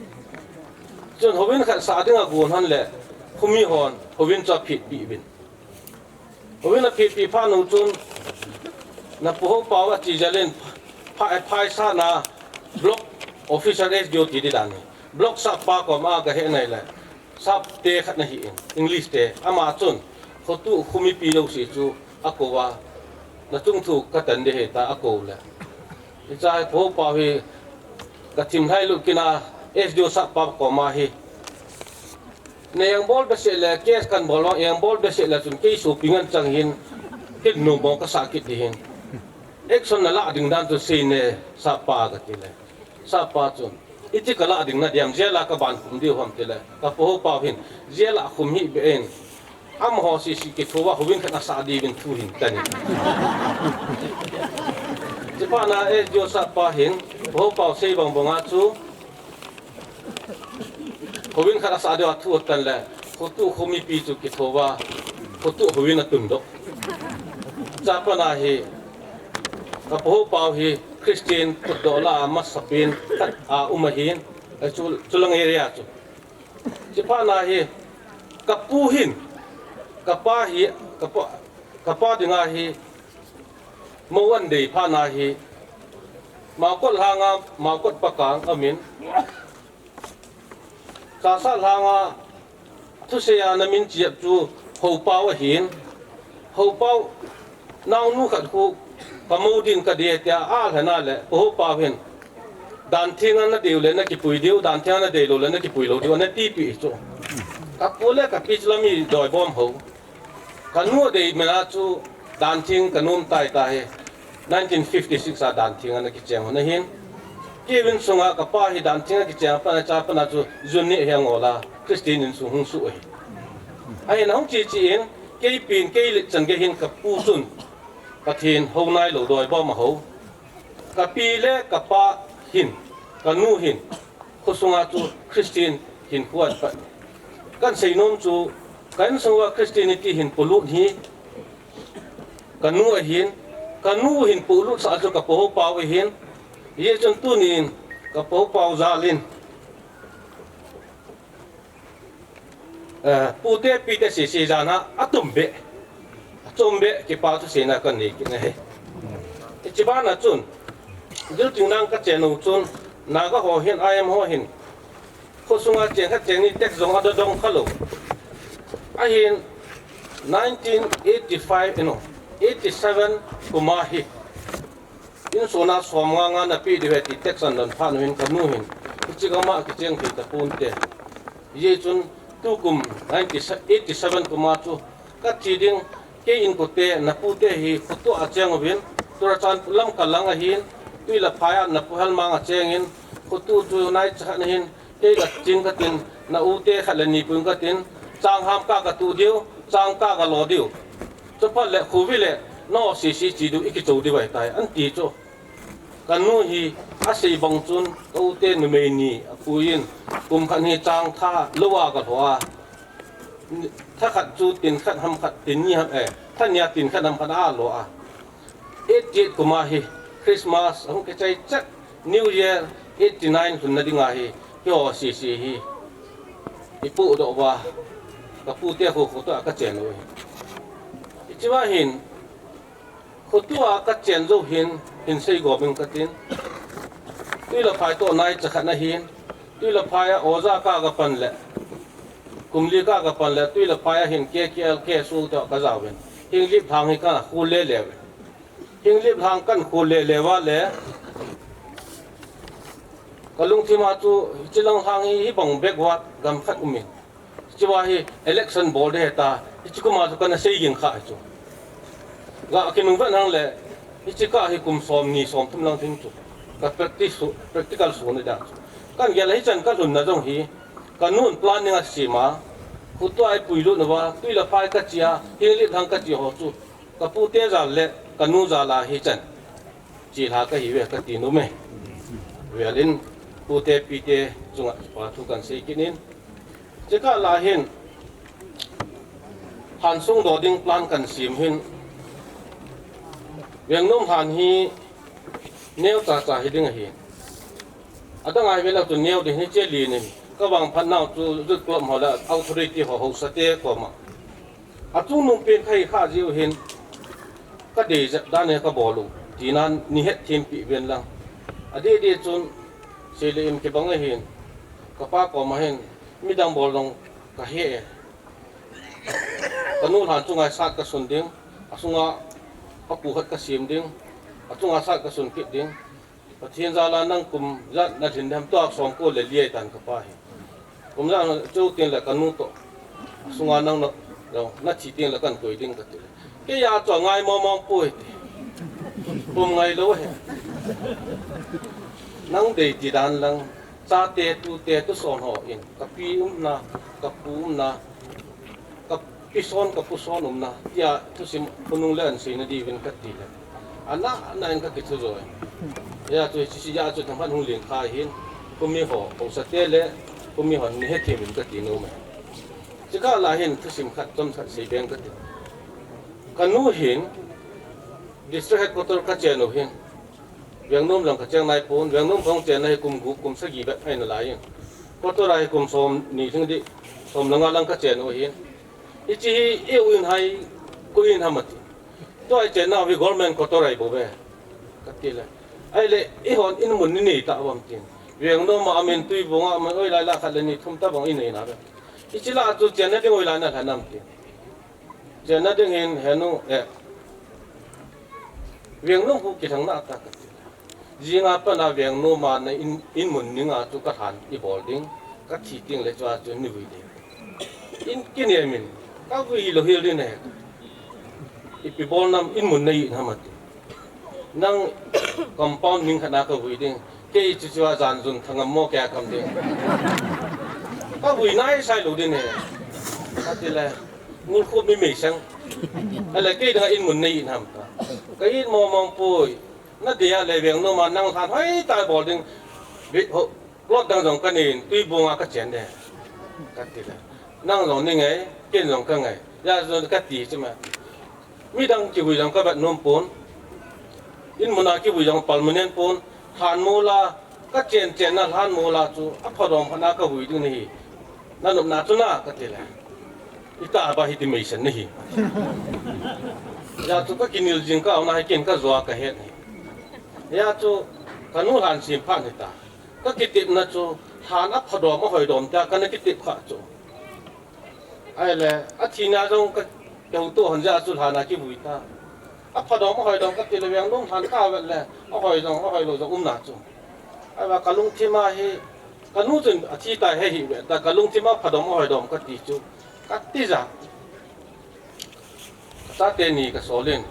Chun houin khat sah ding agon hon le, khomi hon houin chu aphetpeh uvin. Houin aphetpeh phat nu chun, napu Houpao ache jel in, pha-, phaisahna block officer S D O ti ding dan hi. Block sappa koma gahe nai le, sapte khat ana hi in, English te. Ama chun, Khotuh khomipi jouse chu akou a, nachung thu katan ding ahi tia akou le, hiche hi Pu Houpao hi kathim lhailut kit a, S D O sappa koma hi, na engbol behseh le, case kahin bol vang, engbol behseh le chun kei sopi ngen chang hin, kei nom mong kasah kit ding ahin, action nalah ding dan chu seine sappa kati le, sappa chun, iti kalah ding nadiam, jail a kaban khum diu ham tile, kapu Houpao hin, jail a khum hih beh in, amaho sese kitho uva houin khat asah diuvin thu ahin tan in. Chuphat na S D O sappa hin, Pu Houpao sei bang banga chu, houin khat asah diuva thu atan le, Khotuh khomipi chu kitho uva, Khotuh houin atundoh. Chuphat na hi, kapu Houpao hi Christian phutdoh lah a amasapen khat a um ahin, chu, chulang area chu. Chuphat na hi, kapu hin, kapa hi, kapa, kapa dinga hi, mou ahin dei phat na hi, Maokot lhanga, Maokot pakang amin. Chassad lhanga, thusei a namin chep chu Houpao ahin. Houpao, naonu khat khu, kamou din kadei tia, alhen a le, Pu Houpao hin, dan thenga nadei u le nakipui diu, dan thenga nadei lou le nakipui lou diu, ana tipeh chu. Kapu le kapi chu la mi doibom hou. Kanu adei mena chu, dan theng kanom tai tahi. nineteen fifty-six a Dan Thinga ana kicheng hon ahin. Kei insunga kapa hi Dan Thinga kicheng a pat a cha pat a chu June ni hi angola Christian insung hung suh ahi. Ahin ahung chi chi in, kei pin kei lit chan gei hin kapu chun Pathen hou nailou doi bom a hou. Kapi le kapa hin, kanu hin, khosunga chu Christian hin khuan pat. Kan seinom chu, ka insunga Christianity hin polut hi, kanu ahin, kanu hin polut sa chu kapu pau ahin, hijeh chun tunin kapu pau jal in, eh, pute pite sisi jana atum be, achom be kipa thuseina kanei kit ahi. Hiche bana chun, Dilting nang kachen u chun, Naga ho hin, I M ho hin, khosunga cheng khat cheng ni tax jong adodong khalou. Ahin nineteen eighty-five, you know, eighty-seven kuma hi. Insung a som nga nga napeh diu ahi ti tax adon phat u hin kanu hin, hiche gam a kicheng thei tapon te. Hijeh chun tukum nineteen eighty-seven kuma chu kache ding, kei inkote, napute hi khoto a cheng uvin, Churachandpur lam kalang ahin, Tuilaphai a napu Helmang achengin, khoto chu naicha khat ahin, kei kachin katin, na ute khat le ni pun katin, changham ka katu diu, chang ka kalo diu. Chuphat le khuvi le, no sisi chi diu, ikichou diu ahitai, anti chu. Kanu hi asei bang chun, ka ute numei ni apuiyin, kum khat hi chang tha lou a kalho a. Tha khat chu tin khat ham khat tin ni ham, eh, tha nia tin khat ham khat alo a. Eighty-eight kuma hi Christmas ahung kichai chet, New Year eighty-nine lhunna dinga hi, hiho sisi hi ipohdoh uva, kapute kho khoto a kachen u hi. Hichea hin, khoto a kachen jou hin, hin sei gom ing katin. Tuilaphai toh naicha khat ahin, Tuilaphai a oja ka kapan le, kum li ka kapan le, Tuilaphai a hin K K L K S O toh kajaovin. Hinglip lhang hi kakhol lele uvin. Hinglip lhang kakhol lele uva le, kalungthim a chu, hiche lang lhang hi, hibang backward gam khat umin. Hichea hi election bol ding ahi ta, hiche kuma chu kana sei ging kha hichu. Ga kinung vet nang le, hiche ka hi kum som ni som thum lang ding chu. Ka practice su, practical su ni dang chu. Kan gel a hichan kalhunna jong hi, kanun planning asem a, khoto a ipuilut nauva, Tuilaphai kache a, Hinglip lhang kache ho chu, kapute jal le, kanu jal a hichan chelha kahiuve kati nom e. Velin, pute pite chunga kipa thu kan sei kit in. Chukah lah hin, lhan sungdoh ding plan kan sem hin, Vengnom lhan hi neocha cha hiding ahi. Adang a ivet leu chu neo ding hiche lin in, kavangphat nau chu Youth Club ho le authority ho, haosate koma, achungnung pen kahi kha jiu hin, kadei jep dan hi kabol u, tina nei hetthem peh uvin lang. Adeh deh chun, sei le im kibang ahin, kapa koma hin, midang bol jong kahe e. Kanu lhan chunga sat kasun ding, asunga apu khat kasem ding, achunga sat kasun kit ding. Pathen jal a nang kum ijat nalhin dem, tua somko le li ahitan kapa hi. Kum ijat chu tin le kanu toh, asunga nang na, nathi tin le kan koi ding kati le, keiya chu angai mong mong poi ti. Kum ngailou ahi. Nang dei ti dan lang, chate, tute, tuson ho in, kapi umna, kapu umna, kapi son, kapu son umna, tia thusim khonung le anseina diuvin kati le, ana, ana in kakithu jo e. Hijeh chun hiche, hijeh chun themkhat hung len kha hin, khomi ho, haosate le, khomi hon nei hethem in kati nom e. Chukah lah hin thusim khat, chomkhat sei beng kati. Kanu hin, District Headquarter kachen u hin, Vengnom lang kacheng naipon, Vengnom kahung chenna hi kum gup, kum sagi bep ahina lai in. Quarter a hi kum somni lhing ding, som le nga lang kachen u ahin. Hiche hi eiho in hai, koi in ham ati. Tua ichennau hi government quarter ahibouve, kati le, ahile, eihon in mun inei tauvam tin. Vengnom a amin, Tuibong a amin, hoilai lah khat le ni thum tobang inei nauve. Hiche lah a chu chenna ding hoilai nalhen ham tin. Chenna ding hin henu, eh, Vengnom khu kilheng nante kati. Jinga pat a Vengnom a na in, in mun ninga chu kalhan ibol ding, kathi teng le chua chu neivui ding. In kinem in, kavui lou hel ding ahi. Ipi bol nam in mun nei in ham ati. Nang compound ning khat na kavui ding. Kei chu chu a jan jun thangam mo kei a kam ding. Kavui nai sai lou ding e. Kati le, ngul khup mi mei sang. Ale kei dang a in mun nei in ham ta. Ka in mo mong pui. Na dia le veng no ma nang lhan hoi ta bol ding. Bi ho. Plot dang jong ka nei in, Tuibong a ka chen de. Kati le. Nang jong nei ngai, ken jong ka ngai. Hijeh chun kati chu ma. Midang kivui jong ka vet nom pon. In mun a kivui jong permanent pon. Lhan mol a, ka chen chen na lhan mol a chu, apha dom phat na kavui ding nahi. Na nop na chu na kati le. Ita ba hiti mei sen nahi. Hijeh chu ka kinel jing ka, na hi ken ka jo a ka het nahi. Hijeh chu, ka nu lhan sim phat nahi ta. Ka kitepna chu, lhan apha dom, ahoi dom tia, kana kitep kha chu. Ahile, athina jong ka, ka hu to hon jeh a chu lhan a kivui ta. Apha dom, ahoi dom kati le veng lum lhan ka vet le, ahoi jong, ahoi lou jong um na chu. Ahivang ka lungthim a hi, ka nu chun athi ta he hi ve ta, ka lungthim a apha dom, ahoi dom kati chu. Kati ja. Ka chate ni ka sol in,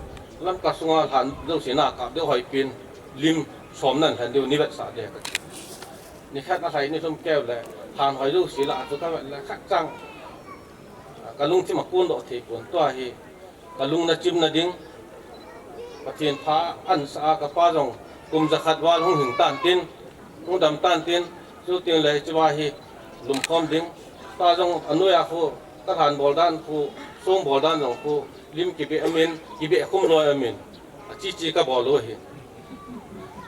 Lamka sunga lhan jouse na kap deu hoi pin, lim som nan lhan deu ni vetsah de ka ti. Ni khat na lhai ni thum keu le, lhan hoi jouse la chu ka vet le khat chang. Ka lungthim a kun doh thei pon tua hi, ka lung na chim na ding, Pathen pha an sa a ka pa jong, kum jakhat val hung hing tan tin, hung dam tan tin, chu tin le chu va hi, lum khom ding, ta jong anoi a khu, Ka lhan bol dan khu, song bol dan jong khu, lim kibe amin, kibe khum loi amin. Achi chi ka bol u hi.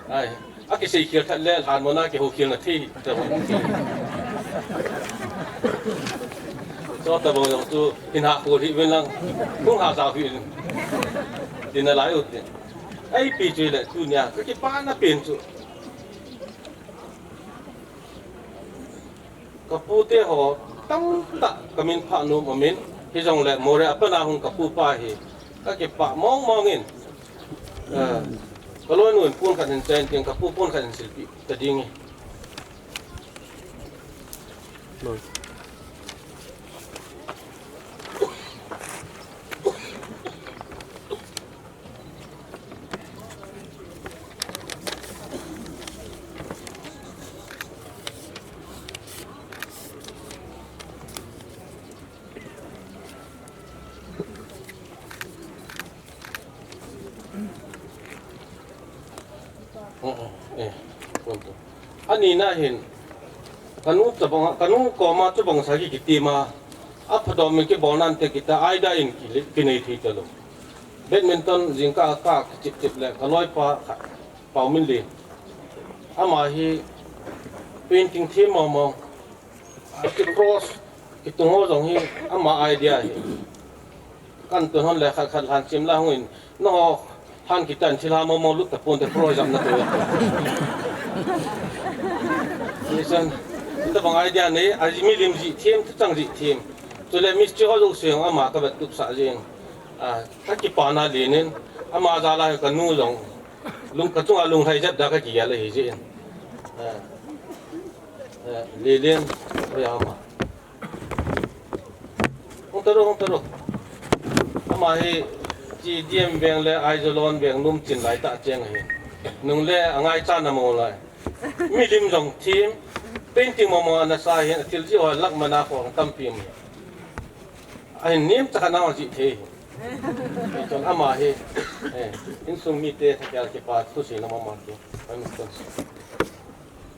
Ai, akisei khel that le, lhan mona kihou khel na thei, ta bol. Cho ta bol jong chu, hin ha khol hi ven lang, kung ha sa hi. Tin na lai u tin. Ai pi chu le, tunia, ka kipana pen chu. Ka pute ho tamtah ka min phah nom amin, hijongle Moreh a pat a hung ka pu pa hi ka kipah mong mong in, eh, ka loinu in pon khat hin chai in tin ka pu pon khat hin silpeh ta ding e. Oh, oh, eh, pon to. Ani na hin, ka nu tabang, ka nu koma tabang sa ki kiti ma, apha dom in kibol nan te kita, aida in ki, kinei thei ta lou. Badminton jingkah a ka chip chip le, ka loipa khat, Pau Min Lin. Ama hi painting them mong mong. Ki cross, kitung ho jong hi, ama idea hi. Kan tun hon le khat khat lhan chim la hung in, no, lhan kitan thil ha mong mong lut ta pon te cross jam na tu. Nisan, tabang idea nei, a milim ji them, tu chang ji them. Chule mistri ho jong seng ama ka vet tup sa jing. A, ka kipana lin in, ama jal a ka nu jong, lung ka chunga lunglhai jep da ka kigel ahi jeh in. A, a, Lelen, oi ama. Hung ta ro, hung ta ro. Ama hi, chi D M veng le, Aizawl veng, Lumchin lai tah cheng ahi. Nung le, angai cha na mo lai. Milim jong them, painting mong mong ana sa hin, athil ji ho lak mana khong tampi um. Ahin nem chakha nang jih thei. Chun ama hi, eh, insung mite thakel kipa thuseina mama ki. Ahin chun.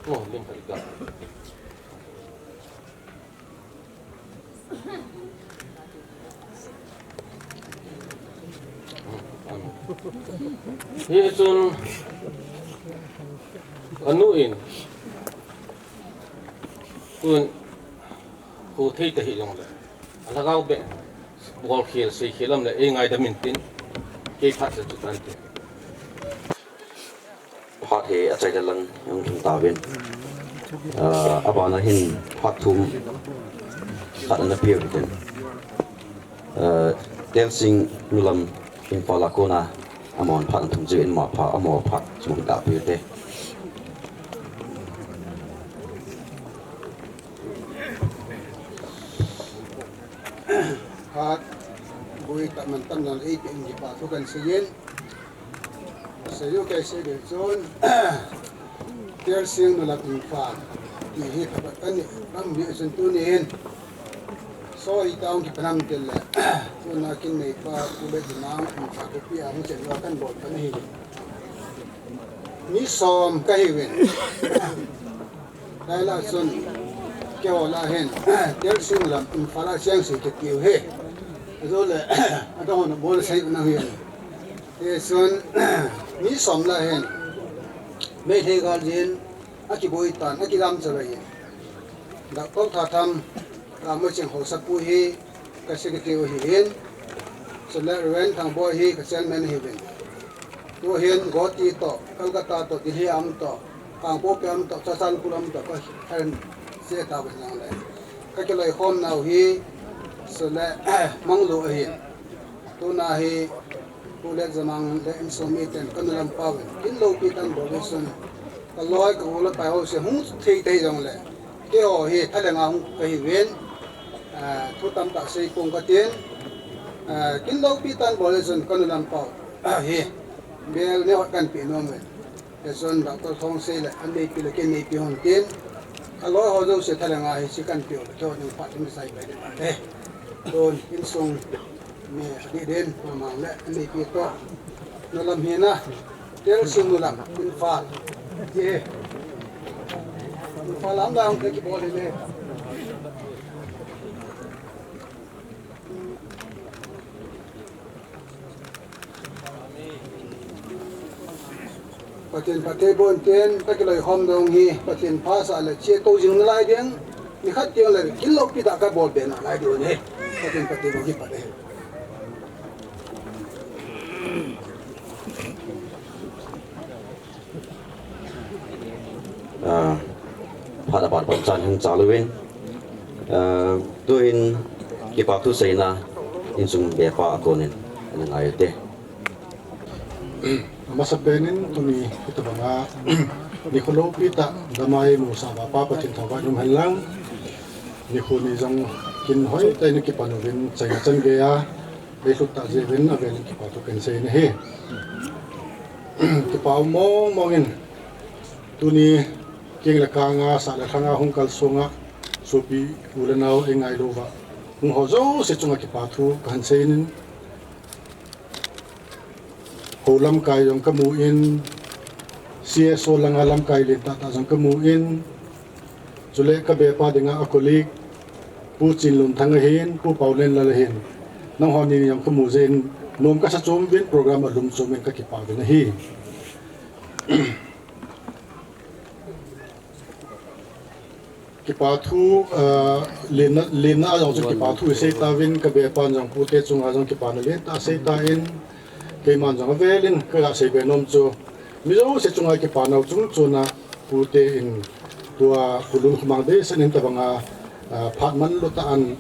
Oh, lim ka ika. Hichun, ka nu in, tun, khu thei ta hi jong le. A lhagao beh, bol khel, sei khel um le, ei ngaidam in tin, kei phat chu tan tin. Phat hi achaina lang hung lhung tauvin. Ah, abana hin phat thum khat ana pe u hitin. Ah, Telsing nulam Imphal a kona amahon phat ana thum jiuvin, ama phat, ama phat chu hung ta pe u hite. Phat boi tah man tam jong le, ei pe in kipa thu kan sei in. Yu kai se de chun, Tel Sing nu lam Imphal, ni hi khapat kan ni, ram ni chun tunin, so i taung ki panam tel le, tuna kin nei pa, ku le di mang, Imphal ku pi a mu chen lo kan bol kan hi. Ni som ka hi win. Laila chun, keiho lah hin, Tel Sing lam Imphal a cheng sei kiti u hi. Ajo le, adang hon bol sei na hin. Hichun, ni som lah hin, Meitei gal jin, akiboi tan, akidam chalai hin. Doctor Thatham, Ka Muching Haosapu hi ka secretary ahin, chule Reverend Thangboi hi ka chairman ahiuvin. Tuhin Guwahati toh, Calcutta toh, Delhi a um toh, Kangpokpi a um toh, Churachandpur a um toh, ka khan se tauvin lang le. Ka kiloikhom nau hi, chule Manglu ahin. Tuna hi, Pu Letjamang le insung miten ka nu lam pauvin, kin loupi tan bol le chun, ka loi ka u le pai ho se hung thei thei jong le, keiho hi thalenga hung ka hi uvin, ah, thu tamtah sei pong ka tin, ah, kin loupi tan bol le chun ka nu lam pau, ah, hi, bel ne hot kan pi nom uvin. Hichun Doctor Thongsei le an neipi le ken neipi hon tin, a loi ho jouse thalenga hi si kan piu le, keiho ding phat in sai pai ding phat e. Tun insung mi adih din, mamang le an neipi toh. Nu lam hina, Tel Sing nu lam, Imphal. Ye. Imphal lam dang te kibol hi le. Pathen phatthei boh in tin, ka kiloikhom dong hi, Pathen phasah le chetou jing nalai ding, nikhat teng le kin loupi tah ka bol be nalai ding ahi. Pathen phatthei boh hi phat ahi. Ah, phat aban pan chan hung chal uvin. Ah, tuin kipa thu seina insung bepa a konin ana ngai ute. Amasa penin tuni hitabanga nikho loupi tah damai musah uva Pa Pathen thangvah in um hen lang. Nikho ni jong kin hoitah in kipan uvin chaina chan geiya ei lhut tah jeh uvin avelin kipa thu kahin sei ahi. Kipa um mong mong in tuni keng le kanga sah le lhanga hung kalsonga sopi u le nao ei ngailou uva hung ho jouse chunga kipa thu kahin sei in, ho lamkai jong kamu in, C S O langa lamkai lentah tah jong kamu in, chule ka bepa dinga a colleague, Pu Chinlunthang ahin, Pu Paolenlal ahin, nangho ni jong kamu jeh in, nom kasa chom uvin program alum chom in kakipa uvin ahi. Kipa thu, ah, lenna, lenna a jong chu kipa thu isei tauvin, ka bepan jong pute chunga jong kipana lentah asei tan, keiman jong avelin kaga sei be nom chu, mi jouse chunga kipa nau chung chuna pute in tua Pu Lunkhomang deisan in tabanga, ah, phat manlu tah an,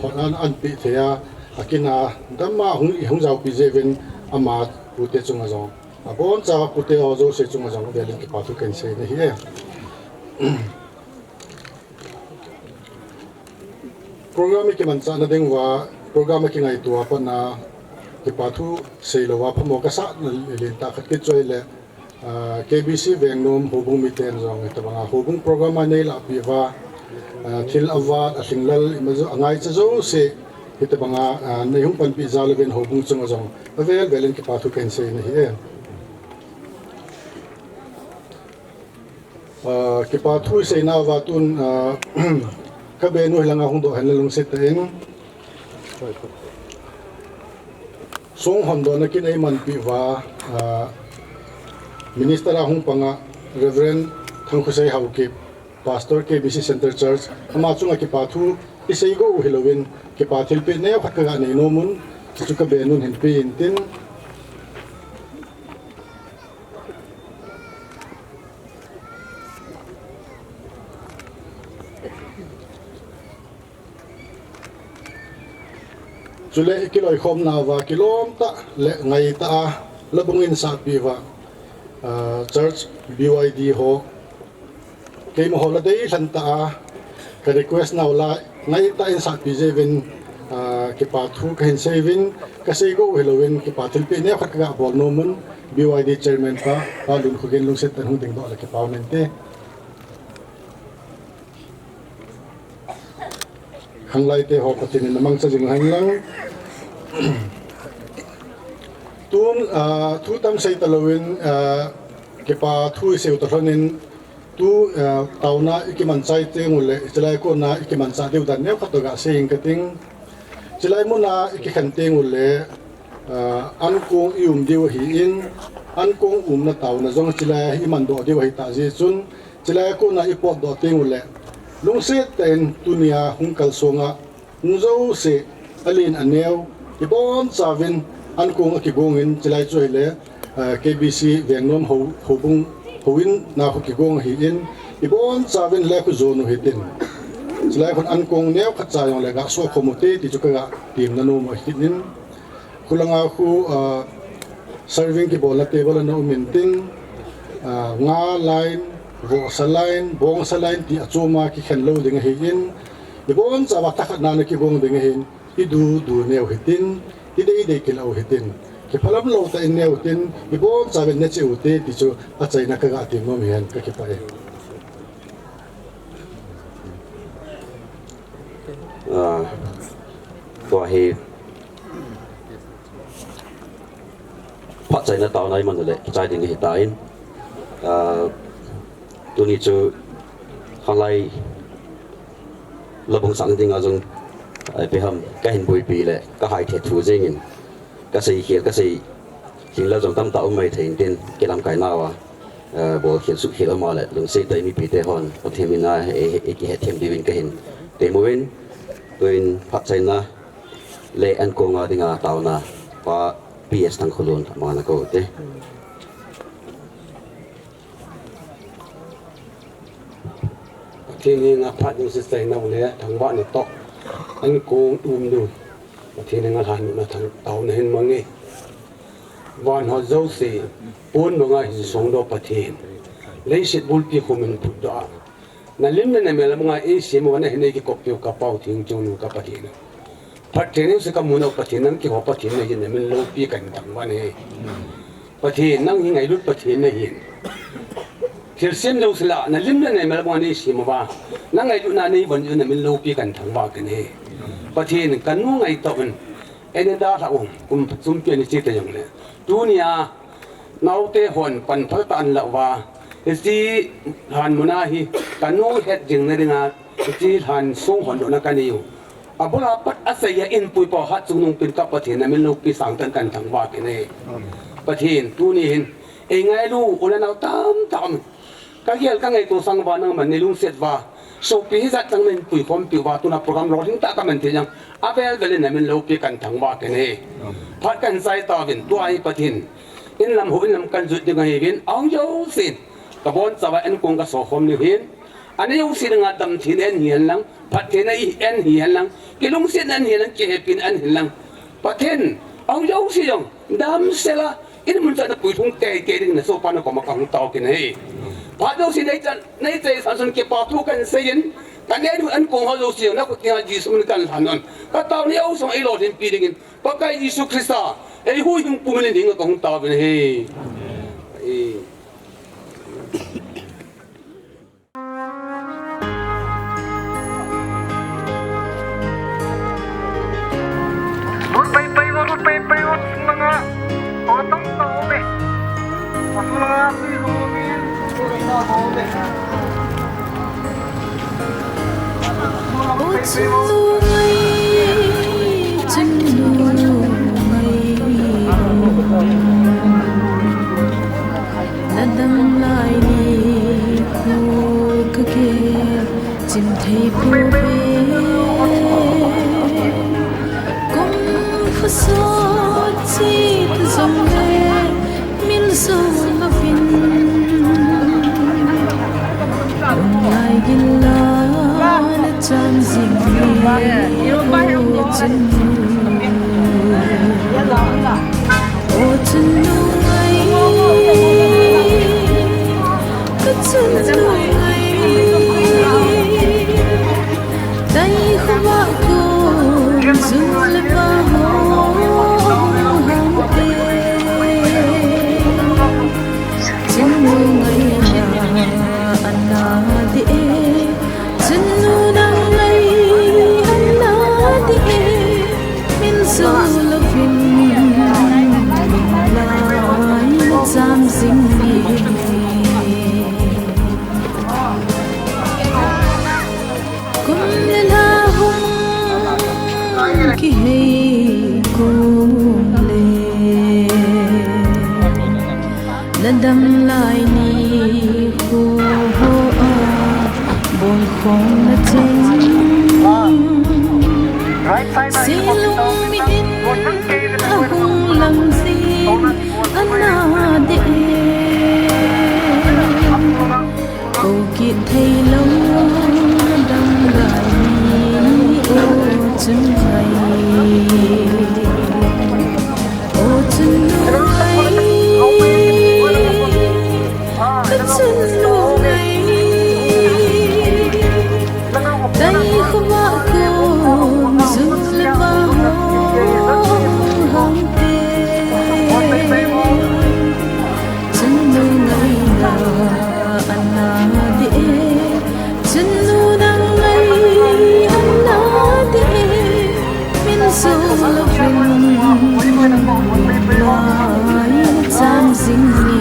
hot an, an peh thei a, akina dama hung, hung jaopi jeh uvin ama pute chunga jong abonchauva pute ho jouse chunga jong avelin kipa thu kahin sei ahi e. Program i kimanchahna dinguva, program a kingaito a patna kipa thu seilouva phamo kasahna lentah khat chu ahile, ah, K B C Vengnom houbung miten jong hitabanga houbung program a neilahpeh uva, ah, thil avat, alhinglel, ima jo, angaicha jouse hitabanga, ah, neihung panpeh jal uvin houbung chunga jong avel velin kipa thu kahin sei ahi e. Ah, kipa thu iseinauva tun, ah, ka benu hilanga hung doh hen lang lungset tah in. Song hondona kin eimanpeh uva, ah, Minister a hung panga Reverend Thangkhosei Haokip, Pastor K B C Centre Church, ama chunga kipa thu isei go u hilouvin, kipa thilpeh neokhat kaga nei nom un, chuchu ka benun hin pe intin. Chule i kiloikhomnauva kilomtah le ngaitah a labung in sahpeh uva, ah, church B Y D ho, keimaho ladeilhen tah a ka request nau la ngaitah in sahpeh jeh uvin, ah, kipa thu kahin sei uvin, kasei go u hilouvin kipa thilpeh neokhat kaga bol nom un, B Y D Chairman pa, Pa Lunkhogen lungset tah in hung dingdoh le kipah um inte. Khanglaite ho Pathen in amangcha jing hen lang. Tun, ah, thu tam sei talouvin, ah, kipa thu isei u toh lhonin, tu, ah, taona ikimanchah teng uleh, chulai kona ikimanchah diu dan neokhat toh gasei inge kating. Chulai muna ikikhen teng uleh, ah, ankong i um diu ahin, ankong umna taona jong chulai a imandoh diu ahitah jeh chun, chulai kona ipotdoh teng uleh, lungset tah in tunia hung kalsong a, hung jouse, alen aneo, ibonchauvin, ankong akigong in, chulai chu ahile, ah, K B C Vengnom ho, houbung, houin na khu kigong ahin, ibonchauvin le khu jon u hitin. Chulai khun ankong neokhat cha jongle gaso khom ute ti chu kaga temna nom u ahin. Khulanga khu, ah, serving kibolna table ana um intin, ah, nga line, vohsa line, bongsa line ti achom a kikhen lou ding ahin, ibonchauva thakhatna ana kigong ding ahin, idu du neo hitin, idei dei kila u hitin, kiphalam lou tah in neo tin, ibonchauvin nache ute ti chu achaina kaga temnom ahin, kakipah e. Ah, tua hi phatchaina taona iman uleh kichai ding ahitan, ah, tuni chu khanglai labung sahna dinga jong, ah, ipi ham kahin boipi le kahai thei thu jengin, kasei khel, kasei khel la jong tamtah um mai thei intin, kilamkai nauva, ah, bolkhel suhkhel um a le lungset tah in mipite hon Pathen mina ei, ei, eikihetthem diuvin kahin temuvin, tuin phatchaina le ankong a dinga taona Pa P S Thangkholun amanga kou te. Pathen henga phat ding sister nau le thangvahna toh ankong umnu Pathen henga lhanna thang taona hin mange. Van ho jouse pon banga hin songdoh Pathen, leiset bulpi khu min phutdoh a, nalim le namel banga eisem uva nahin eikikoppiu ka Pau Thengchonu ka Pathen, phatthei neocha kamu nau Pathen, nang keiho Pathen nahin namin loupi kahin thangvah e. Pathen, nang hi ngailut Pathen nahin, thilsem jouse lah nalim le namel banga neisem uva, nangailutna neivon jeh u namin loupi kahin thangvah kit e. Pathen, kanu ngaito un, eina dalhah u, kum sumpi ana che ta jongle, tunia naote hon panpha tah in alah uva, hiche lhan muna hi kanu het jing nadinga hiche lhan song hondohna kanei u, abula pat asei a eipui pau hatchungnung pen ka Pathen, namin loupi sangtah in kahin thangvah kit e. Pathen, tuni hin eingailu u le nao tamtah um, kagel kangaito sang uva nangman neilungset uva, sopi hijat chang nahin puikhompi uva, tuna program lolhing tah kaman thei jeng, avel vel in namin loupi kahin thangvah kit e. Phat kahin chai tauvin, tua hi Pathen, inlam hou, inlam kahin jot ding ahiuvin, ahung jousen kabonchauva ankong kasokhom diu ahin, aneo jouse dinga damtheina an hihen lang, phattheina an hihen lang, kilungsetna an hihen lang, kihepina an hihen lang, Pathen, ahung jouse jong damsel a, in munchah a puilhung teitei dingin nasopa nakoma kahung tao kit e. Phat jouse neichai, neichai sansan kipa thu kahin seiyin, kanei diu ankong ho jouse jong nakhut tenga Jesu min in kahin lhan un, katao neo jouse jong eilolhinpi dingin Pakai Jesu Christa eihuhhingpu min in hinga kahung taovin ahi. Nadam lai nikho kagel chim thei pouve. Kum pha sot chit jongle min sung a vin. Kum lai gin la na cham jing ni o chun. O chun nungai, ka chun nungai, tai khova ko jun le ba ho hang te. Kho ho a bol khom na cheng. Silung mi in a hung lang sin ana de e. Ko kithei lo na dang lai ni o chun lai. O chun lai. Ka chun lungai, tai khovah kom jung le vah ho hung hang te. Chun lungai na ana de e, chun lunang ngai ana de e. Min sung lo pin lai chang jing e.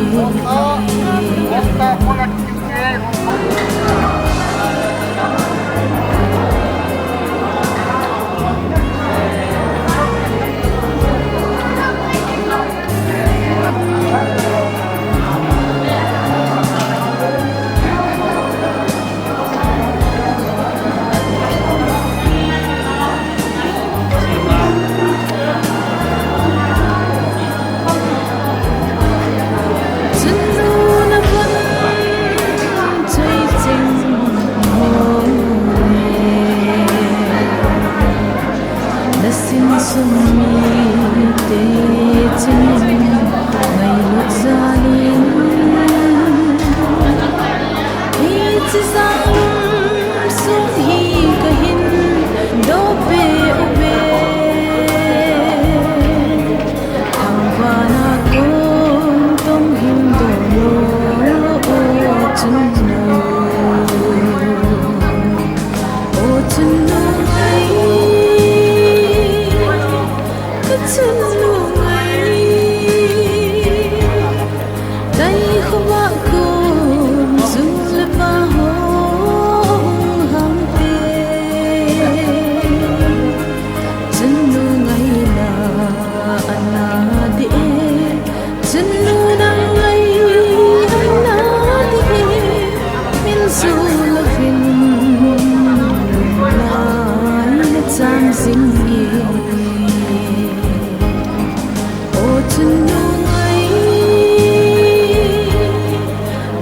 Nasin sung mite chun ngailut jal in, hiche jang sung hi kahin doh peh uve. Thangvahna kon tong hin doh lo, o chun nu. O chun nu ngai, ka chun nu ngai. Tai khovah kom jung le vah ho hung hang te. Chun nu ngai na ana de e. Chun nu nang ngai ana de e. Min sung lo pin lai na chang jing e. O chun nu ngai,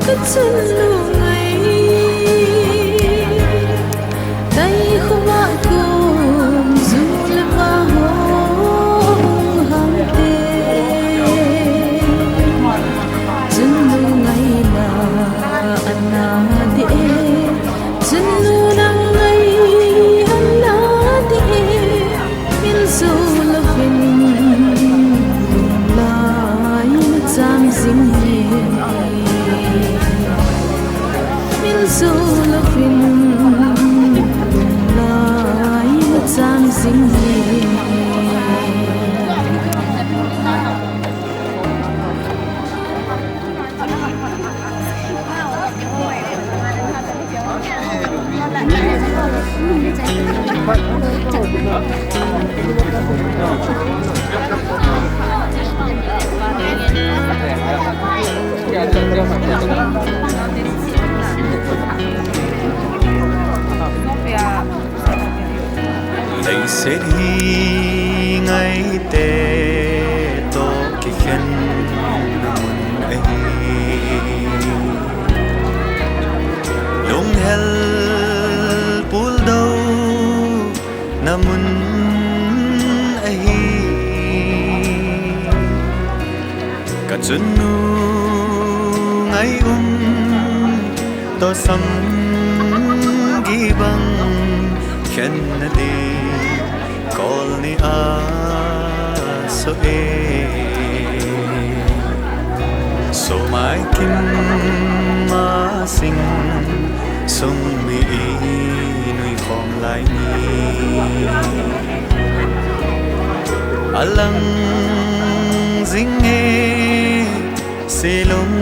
ka chun nu ngai. Tai khovah kom jung le vah ho hung hang te. Chun nu ngai na ana de e. Chun nu nang ngai ana de e. Min sung lo pin lai na chang jing e. Min sung lo pin lai na chang jing e. Leiset hi ngaite toh kikhenna mun ahi. Lunghel puldouna mun ahi. Ka chun nu ngai um toh samgi bang khenna ding kol ni a so e. Somai kim ma sing sung mi i nui khom lai ni. Alang jing e silung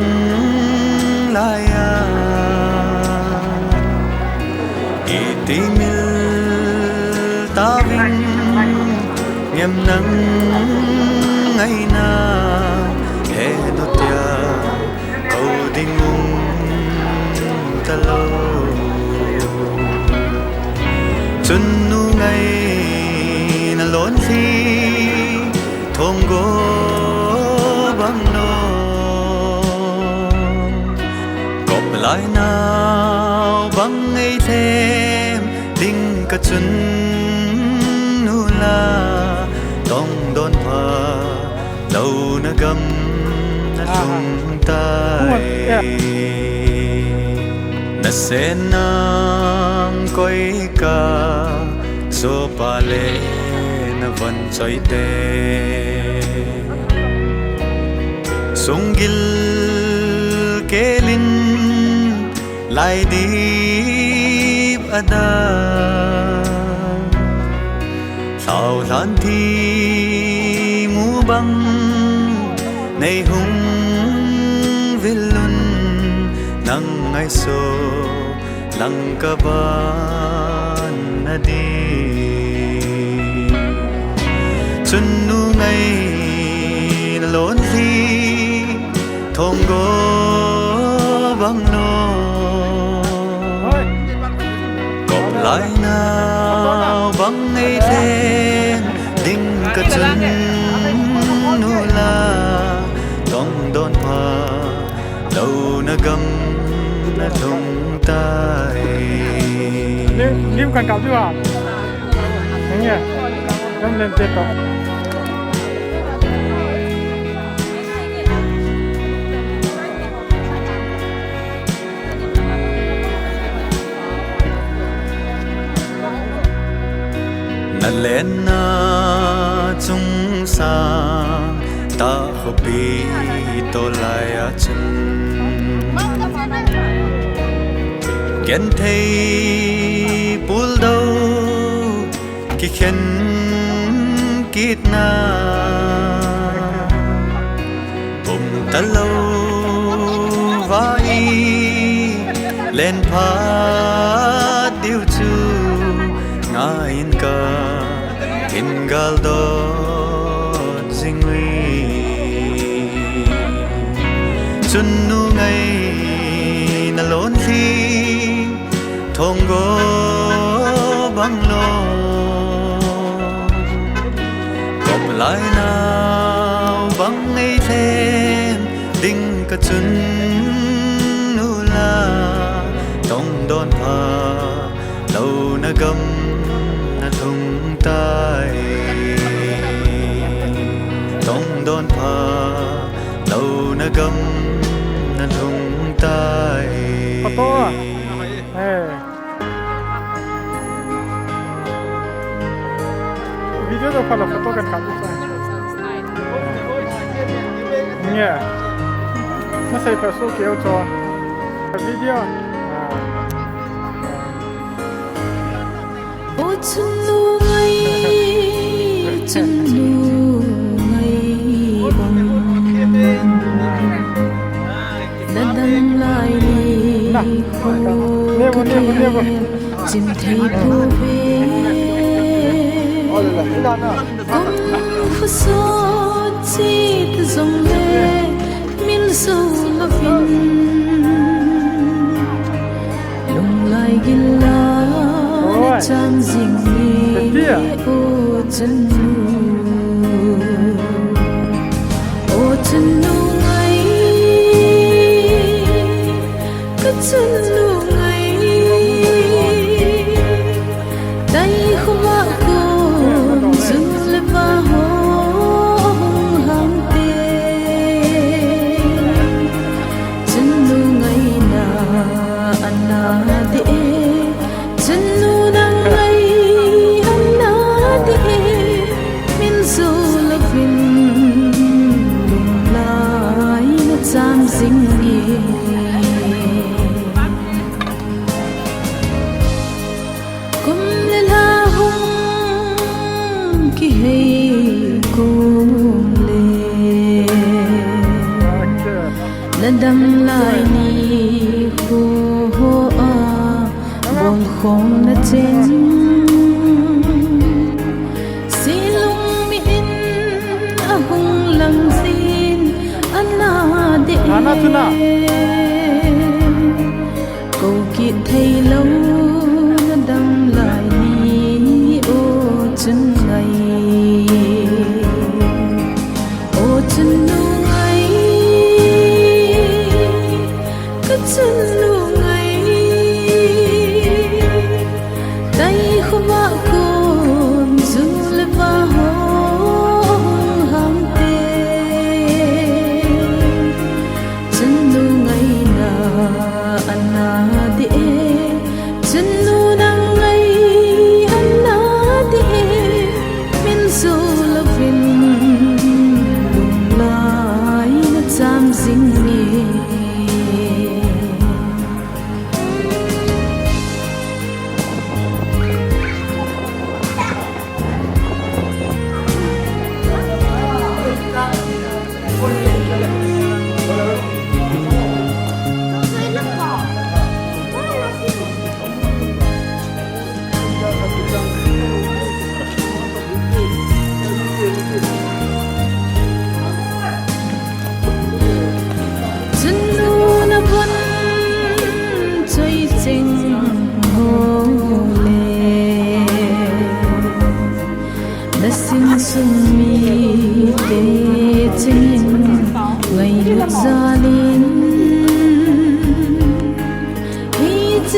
lai a. Iti mil tauvin ngem nang ngaina he nu tia. Kou ding Chun nu ngai na lonlhi thonggo bang lo, kop lai nau bang ei them ding ka chun nu la, tong don pha lo na gam na lhung tai. Na sen nang koi ka, sopa le na van choi te. Sunggil kelin lai dip ada. Thao hlan thi mu bang nei hung vil un, nang ngai so lang ka ban na di. Chun nu ngai na lonlhi thonggo bang lo, kop lai nau bang ei them ding ka chun nu la, tong don pha lo na gam na lhung tai. Lim, lim kan kap di ba? Nang ya. Lam len te to. Na lenna chung sang ta khopi to lai a chun, ken thei pul do kikhen kitna um ta lo va i len phat diu chu ngai in ka in gal dot zing ui. Chun nu ngai na lonlhi thonggo bang lo, kop lai nau bang ei them ding ka chun nu la, tong don pha lo na gam na lhung tai. Tong don pha lo na gam na lhung tai. Photo a. Hey. Video to pha lo photo kan kap. Yeah. Masai pha so keu cho. Video. Ah. O chunnu ngai, chunnu ngai bang. Na dam lai ni ho ka ke chim thei poi ve. Kum khuso chi ta jong le min so lovin. Lunglai gil la na cham jing ni o chunnu. O chunnu ngai, ka chunnu ngai. Tai khuma ko jung le va ho hung hang te. Chunnu ngai na ana de. Chunnu nang ngai ana de. Min so lovin lunglai na cham jing e. Kum le lha hung kihei kum le na dam lai ni ho a.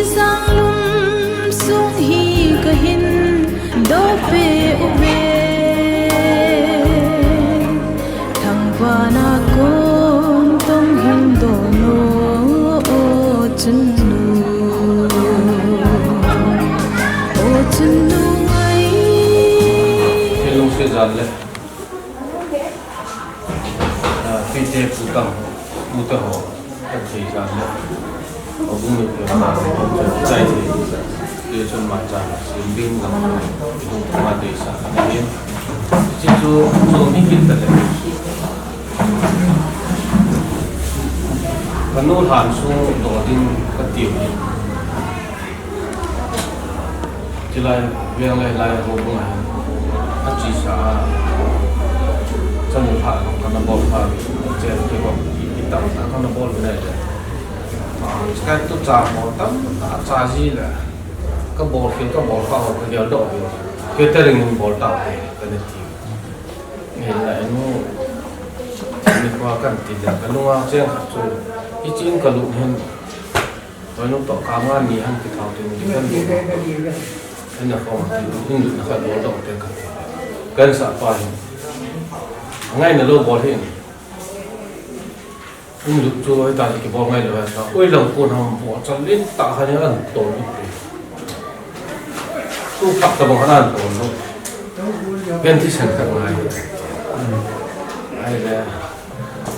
Sanglum sung hi kahin dope uve. Thangvana kon tong hin dono o chunnu. O chunnu ngai. Hello, se jan le. Ah, pite putang, pute ho, kathei jan le. Abu mi pe ma, chai thei. Te chun ma cha, sim ding lam, ma te sa, na hin. Chi chu, chu mi kin ta le. Kanu han su do ding ka tiu ni. Chilai, veng lai lai ho bung ahi. Achisa a. Chanu pha, kana bol pha. Chen ke bol. Itam ta kana bol nai le. Sky tu cha mo tam ta cha ji le. Ka bol khel, ka bol pha ho, ka gel do ho. Catering in bol ta ho, ka ne ti. Nge la enu. Ni kwa kan ti le. Ka lunga cheng khat chu. Ichin ka lu hin. Hoi nu to ka nga ni han ki thau tin ki kan ni. Kan na khom tin, in na kha do do te ka. Kan sa pa hin. Ngai na lo bol hin. In lu chu hoi ta ki bol ngai lo ta. Oi lang ko nam bo chan lin ta kha ni an to ni. Tu pak ta bang han an to no. Kan ti san ka ngai. Ai le.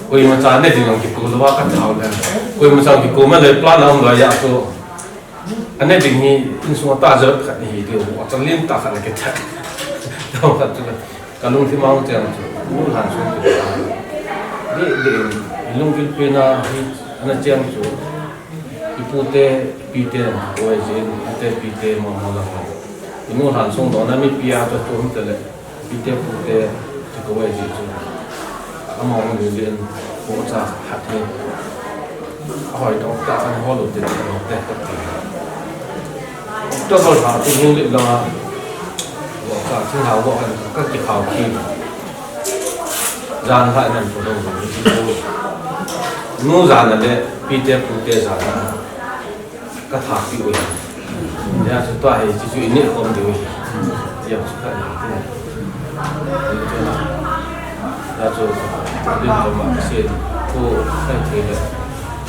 Koima cha ne ding ang kikou lou a ka thau le. Koima cha kikou ma le plan ang la ya to. Ane ding hi insung ta ja khat ni hi ti o. Cha lim ta khat le ke cha. Tau khat chu le. Ka lungthim a hung cheng chu. Nu han su ti. Di, di, lungthim pe na hi ana cheng chu. Ipute, pite, oi jin, ate pite, mo, mo la. Inu han sung do na mipi a chu tu hum te le. Pite pute, ti ko wai ji chu. Ama hung ni len, ko cha hat ni. A hoi to ta kan ho lo te lo te ko ti. To bol ha tu hung le la. Wo ka thing ha wo kan ka ki hao ki. Jan ha nan ko lo ni ko. Nu jan le pite pute jan. Ka tha pi u. Ya chu ta hi chu chu ini kom diu. Ya chu ka ni. Ya chu din ko ma se ko kai the le.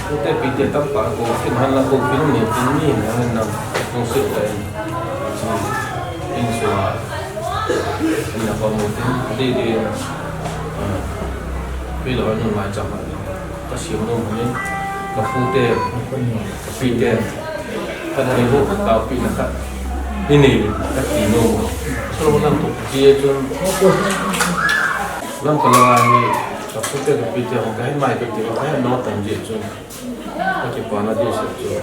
Ko te pi te tam pa ko kin han la ko kin ni kin ni han na ko se le. In so. In na ko mo tin de de. Pi lo nu mai cha ma. Ka sim nom hon in, ka pu te, ka pi te, ka nei bu, ka tao pi na khat. Ni nei, ka ti nom. Solomon lam tu ti e chun. Lam ka la ni, ka pu te, ka pi te, ka hin mai ka ti, ka hin no tam ji chun. Ka ki pa na di sa chun.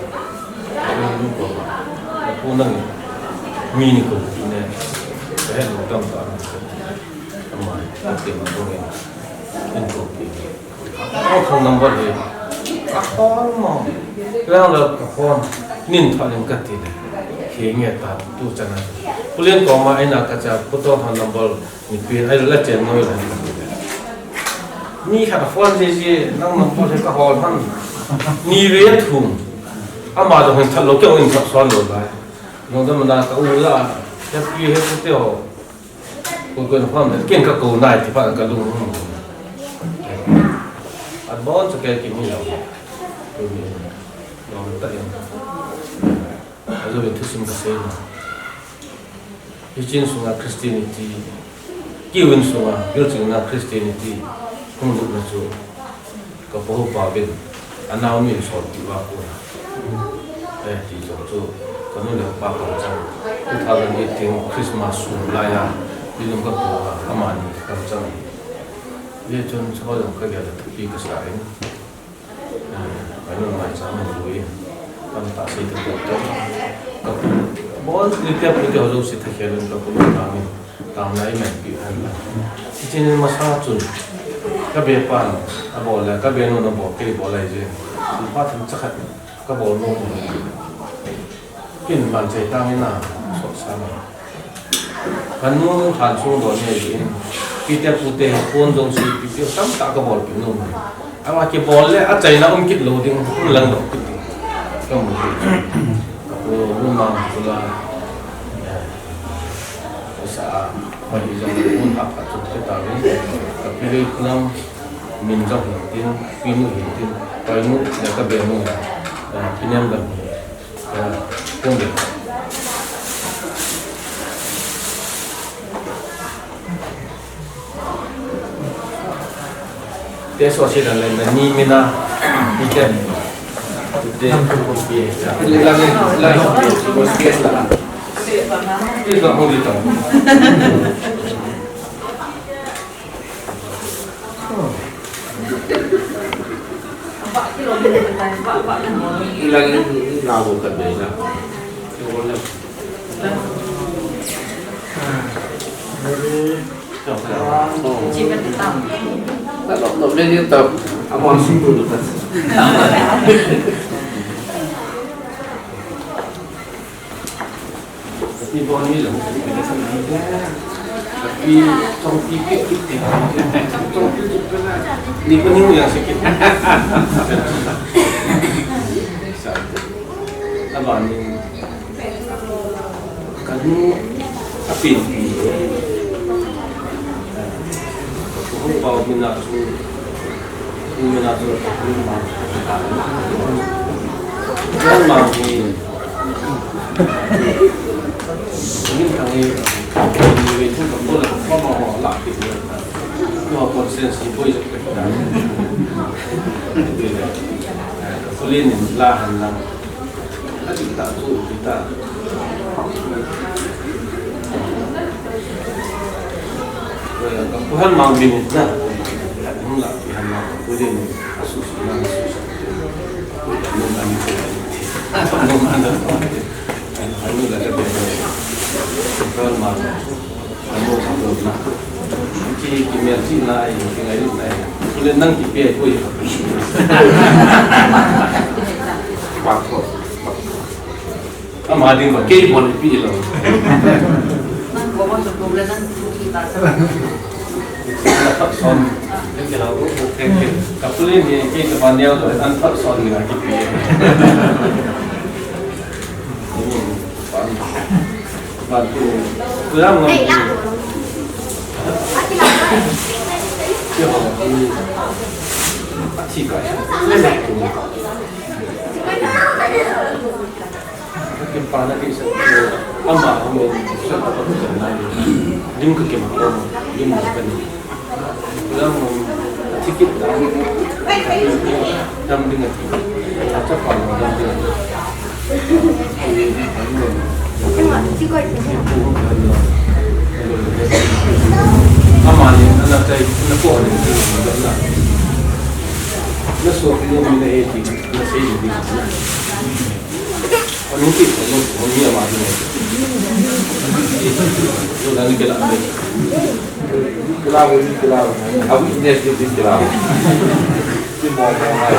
Ka hin nu ko, ka pu na ni, mi ni ko, ne, ka hin no tam ta, ka mai, ka ti ma ko ni, hin ko pi. Ka phone number hi. Ka phone mo. Lang la ka phone. Nin tha nin ka ti le. Hi nge ta tu chana. Pulen ko ma ai na ka cha pu to phone number ni pi ai la chen noi la ni ka ti le. Ni kha phone ji ji nang number he ka hol han. Ni ve thum. Ama do hen tha lo ke in tha son lo lai. Nong da ma na ka u la. Ya pi he pu te ho. Ko ko na phone ken ka ko nai ti pa ka lung. A bon sa ke ki mi lo. Ko mi lo ta yen. A zo ben thusim ka sei na. Hichin sunga Christianity. Kiwin sunga, Gilching na Christianity. Kung lu na chu. Ka pu pa ben, a nao min sol ti va ko na. Eh, ti jo chu, ka nu le pa ka chang. Two thousand eighteen Christmas sun lai a, mi lung ka ko a, ama ni ka chang. Ye chun chho jong ka gel thupi ka sa in. Eh, ka nu mai chang mai lui. Kan ta sei ta ko to. Ka pu, bon, ni te pu te ho jo si tha khel ka pu na min. Tang lai men pi han la. Hichin masa chun. Ka be pan, a bol le, ka be nu na bol, kei bol lai je. Pa thum cha khat, ka bol nu. Kin ban chai tang ina, sok sa na. Ka nu than sung do ne jin. Pi te pu te, pon jong si, pi te tam ta ka bol pi nu. Ama ki bol le, a chaina um kit lo ding, um lang lo kit ding. Ka mu. Ko mun mang ko la. Sa a, ko hi jong mun ha pa chu ke ta ve. Ka pi le kulam min jong hin tin, pi nu hin tin, pai nu le ka be nu. Pi nem dam. Kong de. Te so si dan le ni mi na. Ni te. Te ko pi. La ni, la ni, ko pi la. Te so ho di ta. Ilang ni na ko ka be na. Ka nu a penpi. Ka pu pau min a chu, min a chu ka pu ma. Ka ma ni. Min ka ni, ni ve chu ka pu la ka ma ho la ki. Ko conscience boi chu ka. Ka pu le ni la han lang. Ati ta tu, ati ta. Ka pu han mang bin na. Hung la, pi han mang, pu din, asu su na, asu su. Pu din, nung ani ko. Nung ani ko. Anu la ka be. Pu han mang. Amo sa ko na. Ki, ki mer chi na ai, ki ngai na ai. Kule nang ki pe ko ye. Pak ko. Ama ding ko ke bon pi lo. Nang ko bon ko le nang ki ta sa. Pak son. Ke la ko ke ke. Ka pule ni ke ka ban ya lo an pak son ni ki pi. Ban tu, tu yang ngam tu. Yo, athi ka. Kim pa na ki sa tu, ama, ama, sa pa tu sa na. Dim ka kim ko, dim ka ni. Lam, um, ticket dam, dam ding ati. Acha pa dam ding ati. Ama ni, ana tai, ana ko ni, na. Na so ni, na e ti, na sei ni. Anu ki, anu, anu ni ama ni. Anu dan ni kela. Kela, kela. Abu ini sih kela. Ni mau mau.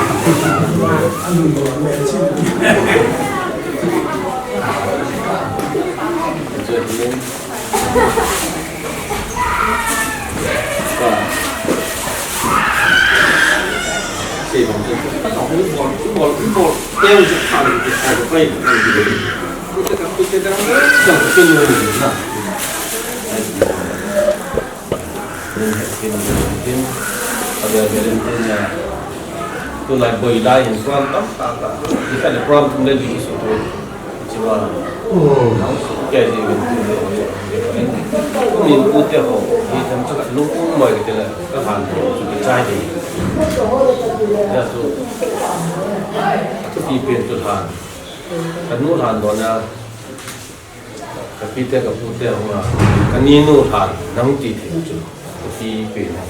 Tulai boi lai in program tam ta ta. Ni ka le program tum le li su tu. Chiwa. Nang su ke ji min tu le. Min pu te ho. Ni tam cha ka lu pu mai ke la. Ka han tu ki chai de. Ya tu. Tu pi pen tu han. Ka nu han do na. Ka pi te ka pu te hung a, ka ni nu lhan, nang ti thei chu, ka pi pi na,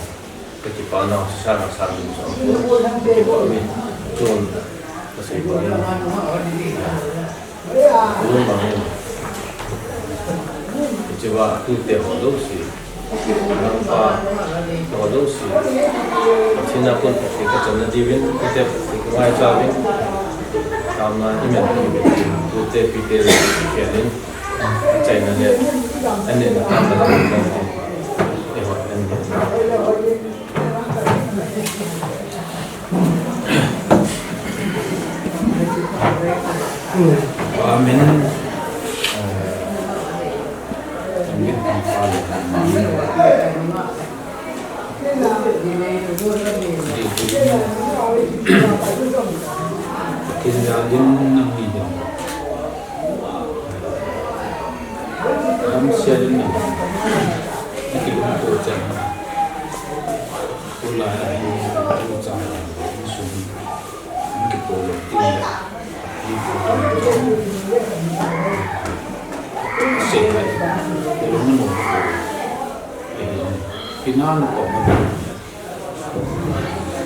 ka kipa na, sa na sa min chu, ka kipa mi, chun, ka sei pa na. Lu ma mi. Ka chi va, tu te ho lo si. Nang pa, to lo si. Pathen a kon Pathen ka channa diuvin, tu te Pathen ka ngaicha uvin. Tamna i men tu, tu te pi te le, ke len. Chaina le, ani na tam na tam na. E ho, ani. Amen. Eh, amen. Kin ya din nang ni dong. Lam sia din nang. Ki lung ko chen. Ko la ya ni ko cha sum. Ki to lo tin ya. Ki to lo. Se. Ko lo mo. Ki na no ko.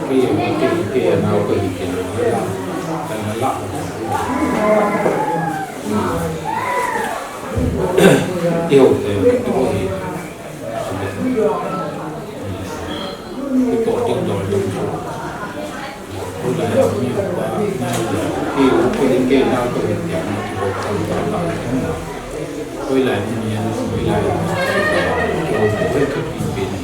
Kei, kei, kei, nau kei, kei, kei, kei, la. Ti ho te, ti ho hi. Ti to, ti to, ti to. Ko la ya mi pa, na ya. Kei, kei, kei, nau kei, kei, nau kei, kei, kei, kei. Ko la ya mi ya, ko la ya mi. Ko, ko, ko, ko, ko, ko.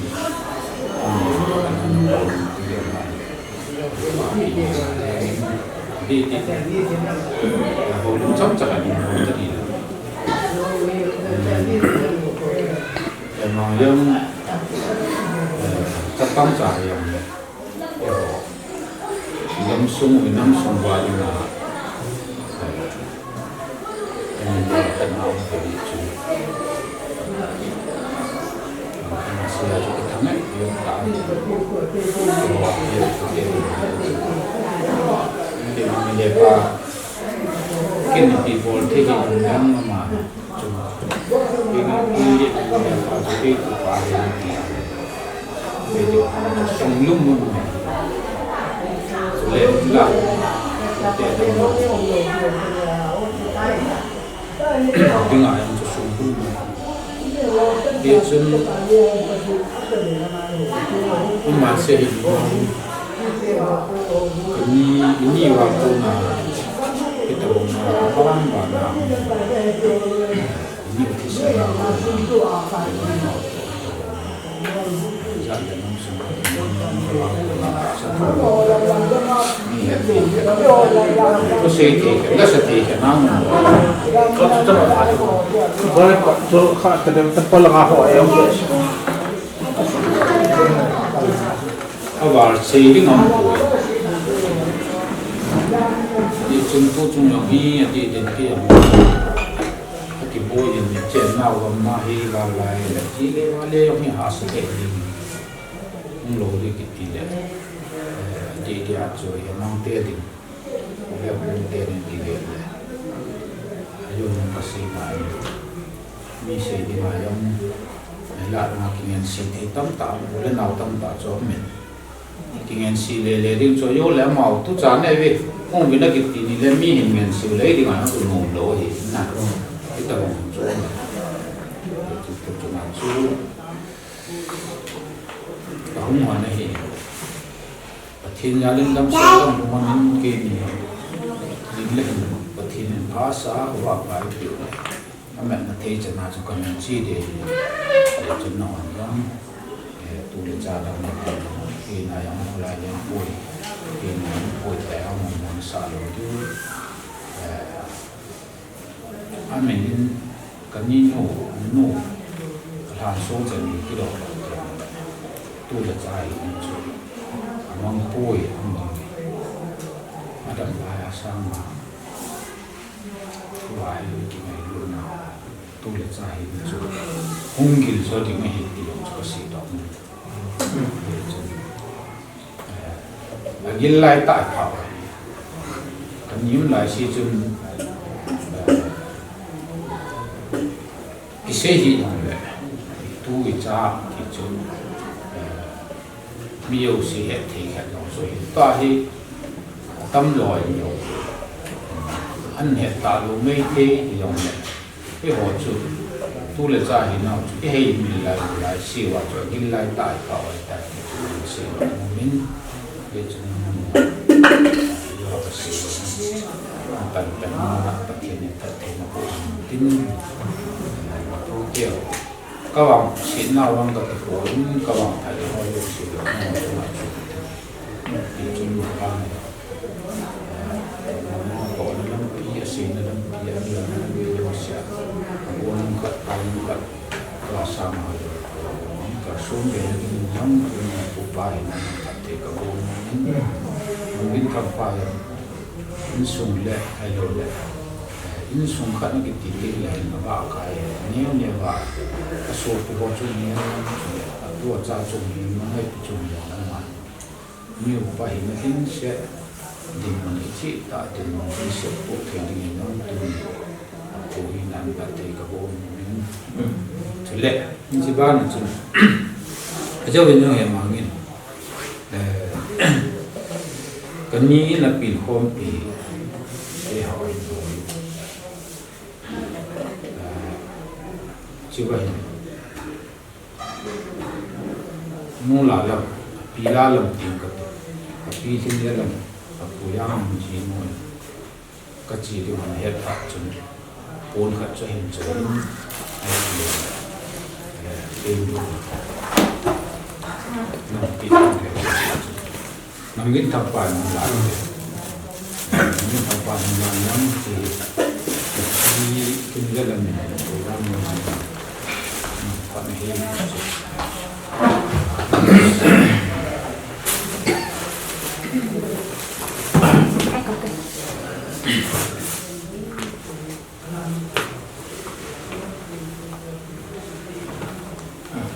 Lamsung, namsung vali na. Dinga yang chu sung hun. Ti chun, ima se hi, kani, ni wa ko na, kita ko na, ba na. Avar sei ding aum poi. Ti chun tu chung jong hi, ati den ti aum. Akiboi in, chen nau gam ma hi, va lai, la ti le, va le jong hi, ha sa te ding. Hung lo le kiti le. Eh, ti ti a chu, hi mang te ding. Ve hung te ding ti le le. Ayo nung ka si ma ni. Mi sei ding a jong, eh, la na kingen si thei tamtah, u le nau tamtah chu aum in. Kingen si le le ding chu, ayo le amau tu cha ne ve. Hung vin a kiti ni le mi hin ngen si le ding a, tu nom lo hi na. Kita hung chu. Chu, chu, chu na chu. Ka hung hon ahi. Pathen jal in damsel dam hung hon in kei ni. Lim le hin Pathen in pha sa, va pai pi. Ametna thei chan a chu ka nung chi de. Chun na hon jong. Eh, tu le cha dam na hon. Kei na jong hung lai jong poi. Kei na jong poi te a hung hon sa lo tu. Eh, Amen in ka ni nu, nu, ka lhan song chan ni kidou lo te. Tu le cha hi ni chu. Amang poi, amang. Adam lai a sang ma. Tua hi ki mai lu na. Tu le cha hi ni chu. Hung gil so ding hi ti chu ka si dok ni. Eh, agil lai tai pha. Kan yun lai si chun, eh, kisei hi nong le. Tu i cha ki chun, eh, mi yo si het thei khat nong so hi. Ta hi tam lo yo. An het ta lo mei thei hi nong le. Eiho chu, tu le cha hinau chu, ihei mil lai, lai siu a chu, agil lai tai, pha lai tai, chu, siu a, min, hi chu, yo ka siu a, tan tan na, Pathen in phatthei na boh in tin, tu keu. Ka vang, sitna vang ka kipon, ka vang thei ho yo siu a, na chu, ti chu, ka vang, eh, na, na, ko na lampi, a sina lampi, a Ka, ka sa ma, ka sum be ni jong, upa hin, te ka bo ni, min thang pa, insung le, ai lo le, insung khat na kiti te le, na ba kai, ni, ni ba, ka so pu ho chu ni, a tu cha chu ni, ma ngai chu ni, na ma. Ni upa hin a hin se, din man i chi ta, din man i se, ko ke ding in nang tu ni. Ko hin an ba te ka bo ni. Chule, ni chi ba na chu. A jo ni he ma ngin. Eh, ka ni na pin khom pi. E ha oi. Eh, chi ba hin. Nu la lam, pi la lam ting ka ti. Ka pi ting la lam, ka pu ya lam ji mo. Ka chi ding han het phat chun. Pon khat chu hin chu. Ai ti. Eh, ei mo. Nang pi ting ka ti. Nang gin thang pa nang la. Nang gin thang pa nang la nang ti. Ti kin le la ni. Ko la ni. Nang pa ni.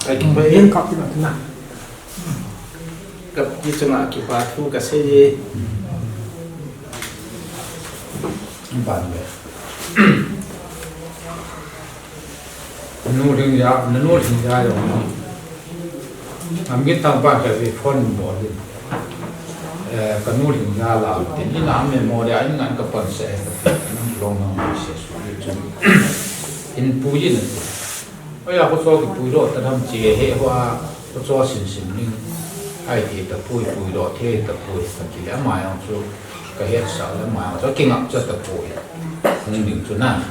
Ai, bai. Kap ki na. Kap ki chunga kipa thu ka sei e. Ban le. Nu ling ya, nu ling ya yo. Am ki tang ba ka vi phone mo din. Eh, ka nu ling ya la tin. Ina me mo dia, in ngan ka pan se. Nang long nang se su ni chu. In pu yin. Aya, ko cho kipui lo ta dam che he hua, ko cho sin sin ning. Ai ti ta pui pui lo, the ta pui ta ti le, ama jong chu ka het sa le, ama jong chu kingap cha ta pui. Hung ding chu na.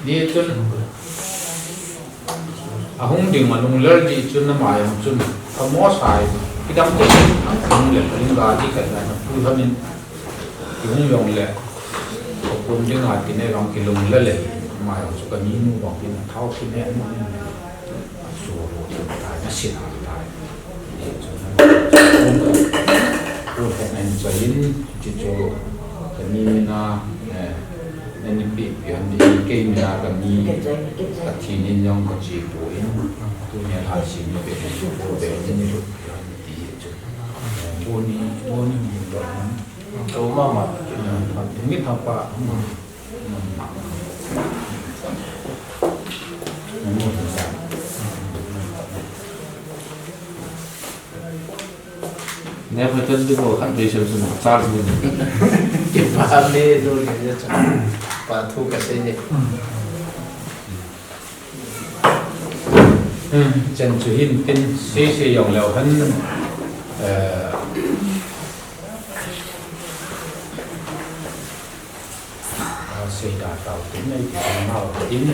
Ni chun, a hung ding ma lung lel di chun ama jong chun, ka mo sai, kidam te, hung lel, ling ga di ka na, pui hamin. Kihung jong le, ka kum ding a ti ne jong kilung le le, ama jong chu ka ni nu jong tin a thao ti ne nu ni. A chu ru ti ta, na sin a ta. Ni chu na kum ka, kum ka nen cha in, ti chu ka ni mi na, eh, na ni pi pi han di, kei mi na ka ni, ka ti ni jong ka chi pu in, tu ni a la si ni pe, pu pe ni lu pi han ti chu. Eh, bu ni, bu ni mi lo. Tau mama. Ni thapa. Ne pha tan di ko khat be sem sem charge ni. Ke pa le do ni cha. Pa thu ka sei ni. Chen chu hin tin sei sei jong leu hen, eh, ah, sei da tau tin nei ti tin mau tin.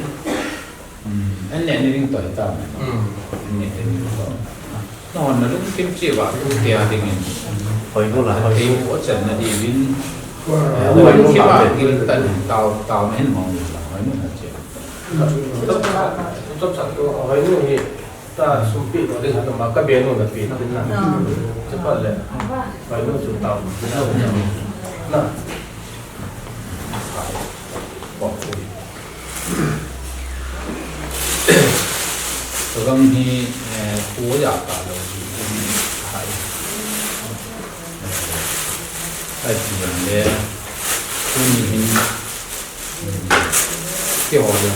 Hmm, an ne ni ring toi ta. Hmm. An ne ni ring toi. No, na lungkim chi ba tu tia ding in. Hoi bu la, hoi bu. Ti bu chen na di vin. Eh, hoi bu ki ba la. Gil tan tau, tau na hin mong la. Hoi bu na chi. Chop cha, chop cha tu, hoi nu hi, ta sum pi lo ding ha, ma ka be nu na pi na. Ah. Chapa le. Hoi nu chu tau. Na. Program hi, eh, pu ya ta lo hi, hai. Eh, hai ti le, pu ni hin, eh, ke ho ya.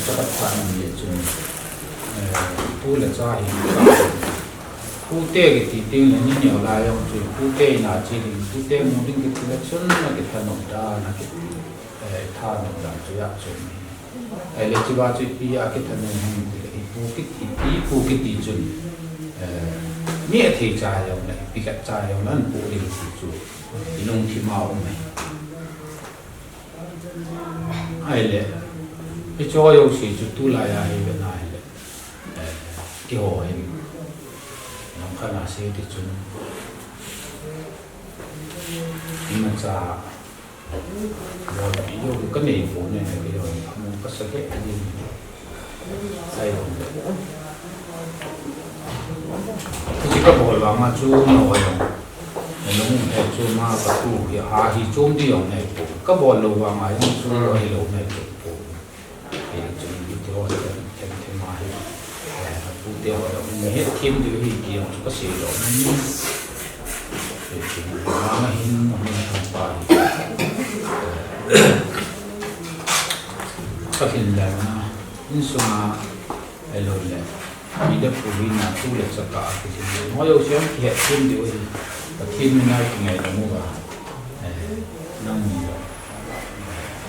Chapat pha nang le chun, eh, pu le cha hi, pu te kiti ding le ni neo lai jong chu, pu te ina chi ding, pu te mu ding kiti le chun na kithanom da, na kiti, eh, thanom da chu ya chun. Ai le chu ba chu ipi a kithanom hung ti le, i pu kiti, i pu kiti chun, eh, mi a thei cha jong le, ipi khat cha jong le, an pu ding ti chu, i lungthim a um e. Ai le, i cho yo si chu tulai a hi ve na ai le. Eh, keiho hin. Nang khan a si ti chun. Ima cha. Yo, yo, ka nei po ne, keiho hin. Amu ka sa ke, a din. Ai, hiche kabol vanga chu nahoi jong nalung he chu ma katu hi a hi chom di jong nei po. Kabol lou vanga jong chu ahilou nei po. Hichu iti ho them them a hi. Eh, tute ho jong nei hethem diu hi ti jong chu kasei lou. Hichu vanga hin, hin pa hi. Kahin lana insunga ahilou le, pi le pu hina tu le cha kah a kilhin le. Nangho jouse kihethem diu ahi. Pathen mina kingaidam uva. Eh, nangni jong.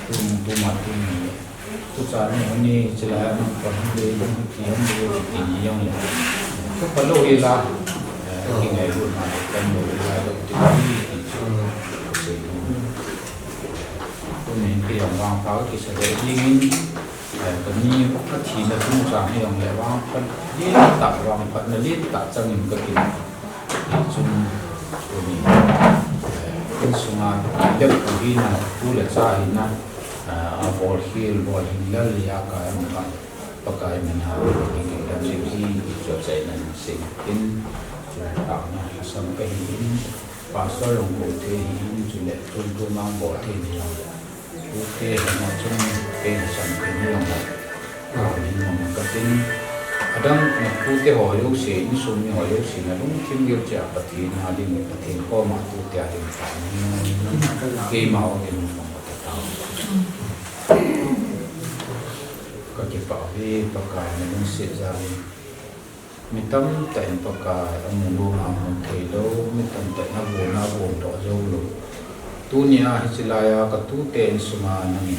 Tu, tuma tuni le. Tuchan ni, honi, chilai a nang pa hon le, nang ti hon le, ti ni jong le. Chu phalou hi la. Eh, kingailut na le, kanlou hi la, ti ti ti chu. Tuni kei jong vangpha kisa le dingin. Eh, kani athina chungchang hi jong le vangphat lentah, vangphatna lentah changin kakin. Chun tuni, eh, insunga pi le pu hina, tu le cha hina, eh, abol khel, bol hin lal a ka em ka, Pakai mina, kikipah jiu hi, kichoi chaina in sei in, chun taona lhasam kahi in, pastor jong bol thei hi in, chule, tun tu mang bol thei ni jong le. Tute hina chun kei lhasam kei ni jong le. Ka min mong ka tin. Adang na tute ho jouse, insung mi ho jouse, nalungthim gel cheh a Pathen a ding, Pathen koma tute a ding ta. Keima o ding mong ka ta. Kakipah uve Pakai nalungset jal in. Mi tamtah in Pakai, amu lou, amu thei lou, mi tamtah in abon, abon doh jou lou. Tunia hiche laiya katute insunga nangin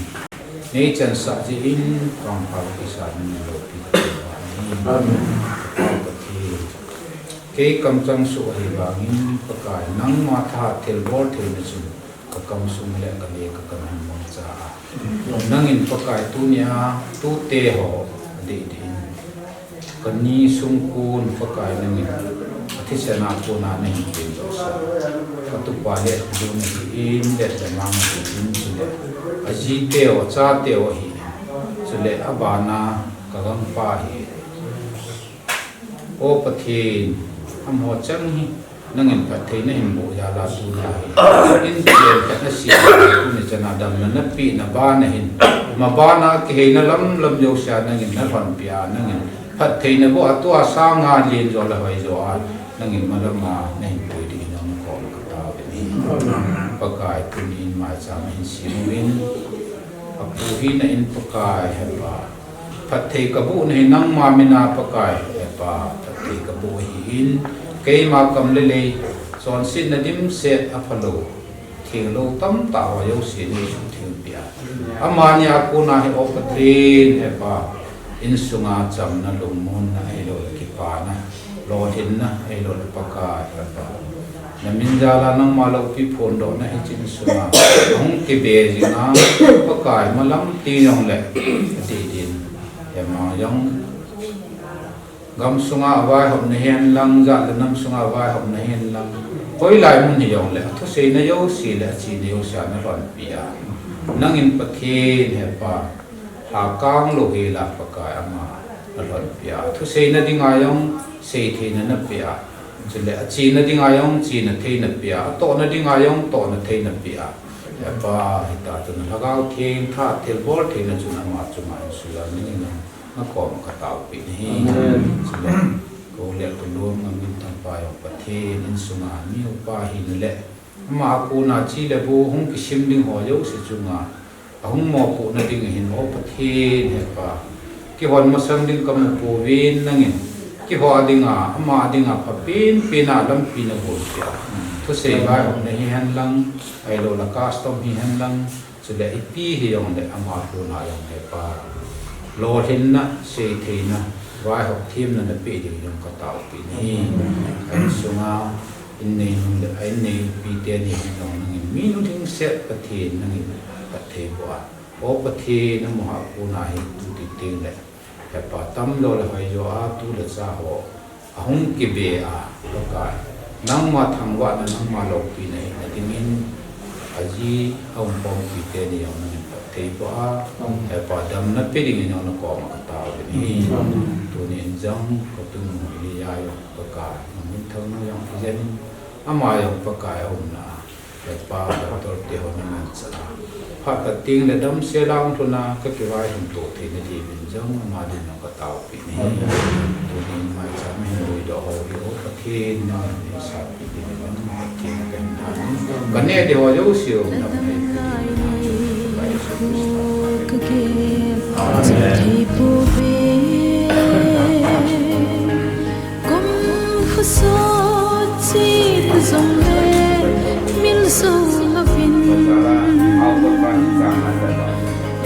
neichansah jeh in, vangpha kisa in neiloupi kati uva ahi. Amen. Pathen, kei kamchang soh ahi vangin, Pakai, nangma thahat thilbol theina chun, kakam sung le kale kakam hin mangcha a. Nangin Pakai tunia, tute ho, adeh deh in. Kani sungkon Pakai nangin, athisan a kona nahin pen joh sah. Katupa le kadu nahi in, le le mang nahi in, chule. Aji teu, acha teu ahi in. Chule, abana, kagangpa ahi. O Pathen, amaho chang hi, nangin phatthei nahin boh jal a tuni hi. In chen khat nasem tuni chan a damna napeh na bana hin. Mabana kiheina lamlam jousea nangin nalhonpeh a, nangin phatthei naboh a tua sanga len jo le hoi jo a, nangin malam a nahin pui dingin nangkhom kataove. Pakai tunin maicham ahin sem uvin. Apu hina in Pakai hepa. Phatthei kaboh nahi nangma mina Pakai, hepa, phatthei kaboh ahin, keima kam le lei, chonsetna dimset aphalou, thenglou tamtah ho jouse neisuhtheng peh a. Amani a kona hi O Pathen, hepa, insunga chamna lungmonna ahilou le kipana. Lolhinna, ahilou le Pakai, Pakai. Namin jal a nangma loupi phondohna hiche insunga ahung kibe jing a, Pakai malam ti jong le, ati din. Hema jong, gam sunga vaihopna hihen lang, jat le nam sunga vaihopna hihen lang. Hoilai mun hijong le, athuseina jouse le, achena jouse a nalhonpi a. Nangin Pathen hepa, lhakang louhel a Pakai ama nalhonpi a. Thuseina dinga jong, seitheina napeh a. Chule, achena dinga jong, chena thei napeh a. Atohna dinga jong, tohna thei napeh a. Hepa, hita chun Lhagao Theng thahat thilbol theina chun ama chunga insung jal in nangin nakhom kataopeh nahi. Amen. Chule, kou le kou lom ngam in thangpa jong Pathen insunga mi upa hina le. Ama a kona chi le bu hung kisem ding ho jouse chunga. Ahung mopohna ding ahin O Pathen hepa. Kihon masang ding kamu pouvin nangin. Kihou dinga, ama dinga phapen pen a lampi nabol peh a. Thusei vaihopna hihen lang, ahilou le custom hihen lang, chule ipi hijong le ama kona jong hepa. Lolhinna, seitheina, vaihop themna napeh ding jong kataopeh nahi. Insunga, Innei nung le, a inneipi teni hin jong nangin mi nu lhingset Pathen nangin phatthei boh a. O Pathen, amaho a kona hi tu titi le, hepa tamjo le hoijo a tu le cha ho ahung kibe a, Pakai. Nangma thangvahna, nangma loupina hina dingin, Aji, aum khompi teni jong nangin phatthei boh a, Hepa damna pe dingin jong nakoma katao uvin ahi. Tuni in jong katunu Elia jong Pakai, namin thangnu jong kijen in, ama jong Pakai aumna a, Hepa, doctor te hon namanchah a, phat khat teng le damsel a hung lhun a, kakivailhun to theina diuvin jong ama din jong katao Pathen, tunin maicham hin luidoh ho hi, O Pathen, nangin eisanpeh dingin, Pathen kahin than in. Kaneh ding ho jouse, O Pathen, nangin eipe dingin, Amen. Kum khosot chit jongle, mil jou louvin.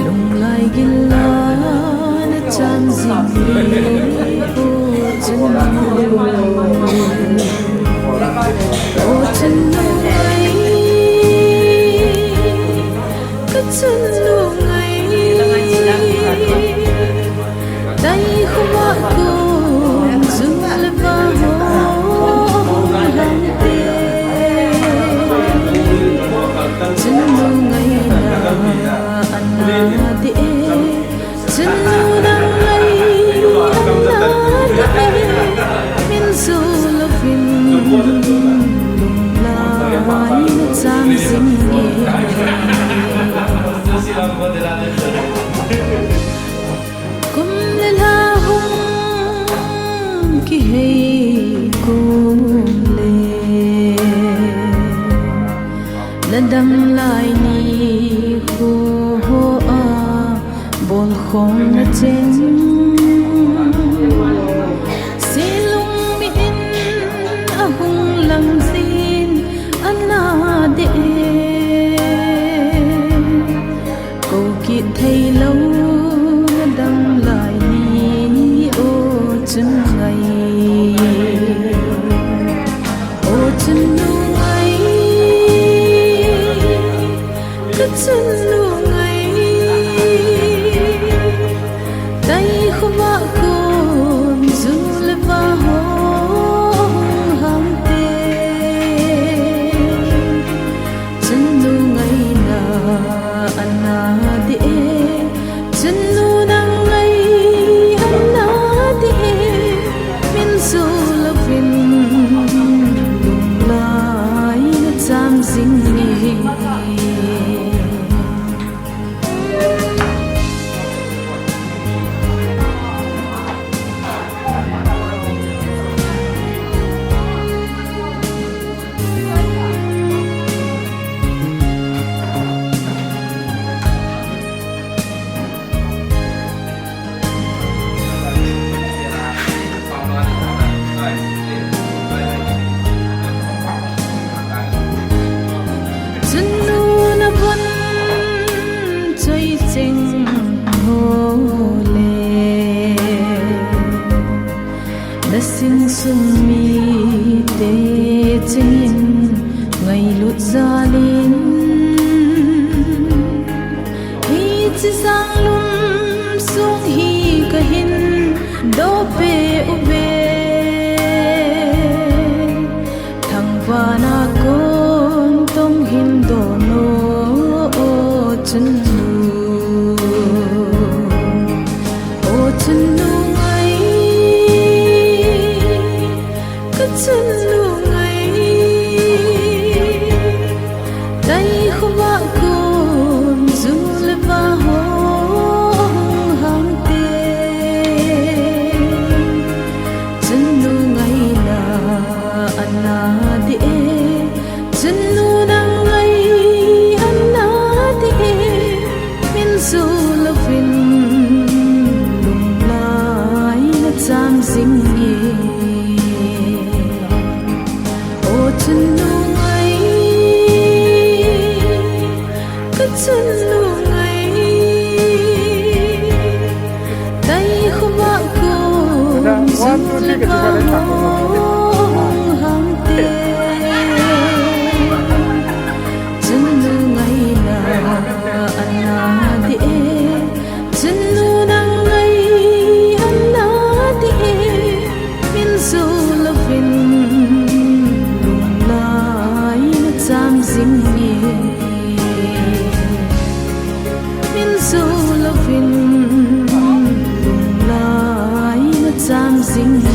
Lunglai gil a nachan jing e, O chun, O chunnu ngai, ka chunnu ngai. Dai khovah kon jung le vah ho hung hang te. Chunnu ngaina ana ding e. Chunnu nang ngai ana ding e. Min jou louvin lunglai nachan jing e. Kum le lha hung kihei kum le, na dam lai nikho a bol khom na cheng. Silung mi in ahung lang jin ana ding e. Kou kit thei lou na dam lai ni, O chun ngai. O chunnu ngai, ka chunnu ngai. Dai khovah kon jung le vah ho hung hang te. Chunnu ngaina ana ding e. Chunnu nang ngai ana ding e. Min jou louvin lunglai nachan jing e. Chunnu na von choi cheng ho le, na insung mite cheng in ngailut jal in, hiche janglum sung hi kahin doh peh uve. Thangvahna kon tong hin doh o, O chunnu. O chunnu ngai, ka chunnu ngai. Dai khovah kon jung le vah ho hung hang te. Chunnu ngaina ana ding e. Chunnu nang ngai ana ding e. Min jou louvin lunglai nachan jing e. O chunnu ngai, ka chunnu ngai. Dai khovah kon jung le vah ho hung hang te. Chunnu ngaina ana ding e. Chunnu nang ngai ana ding e. Min jou louvin lunglai nachan jing e. jing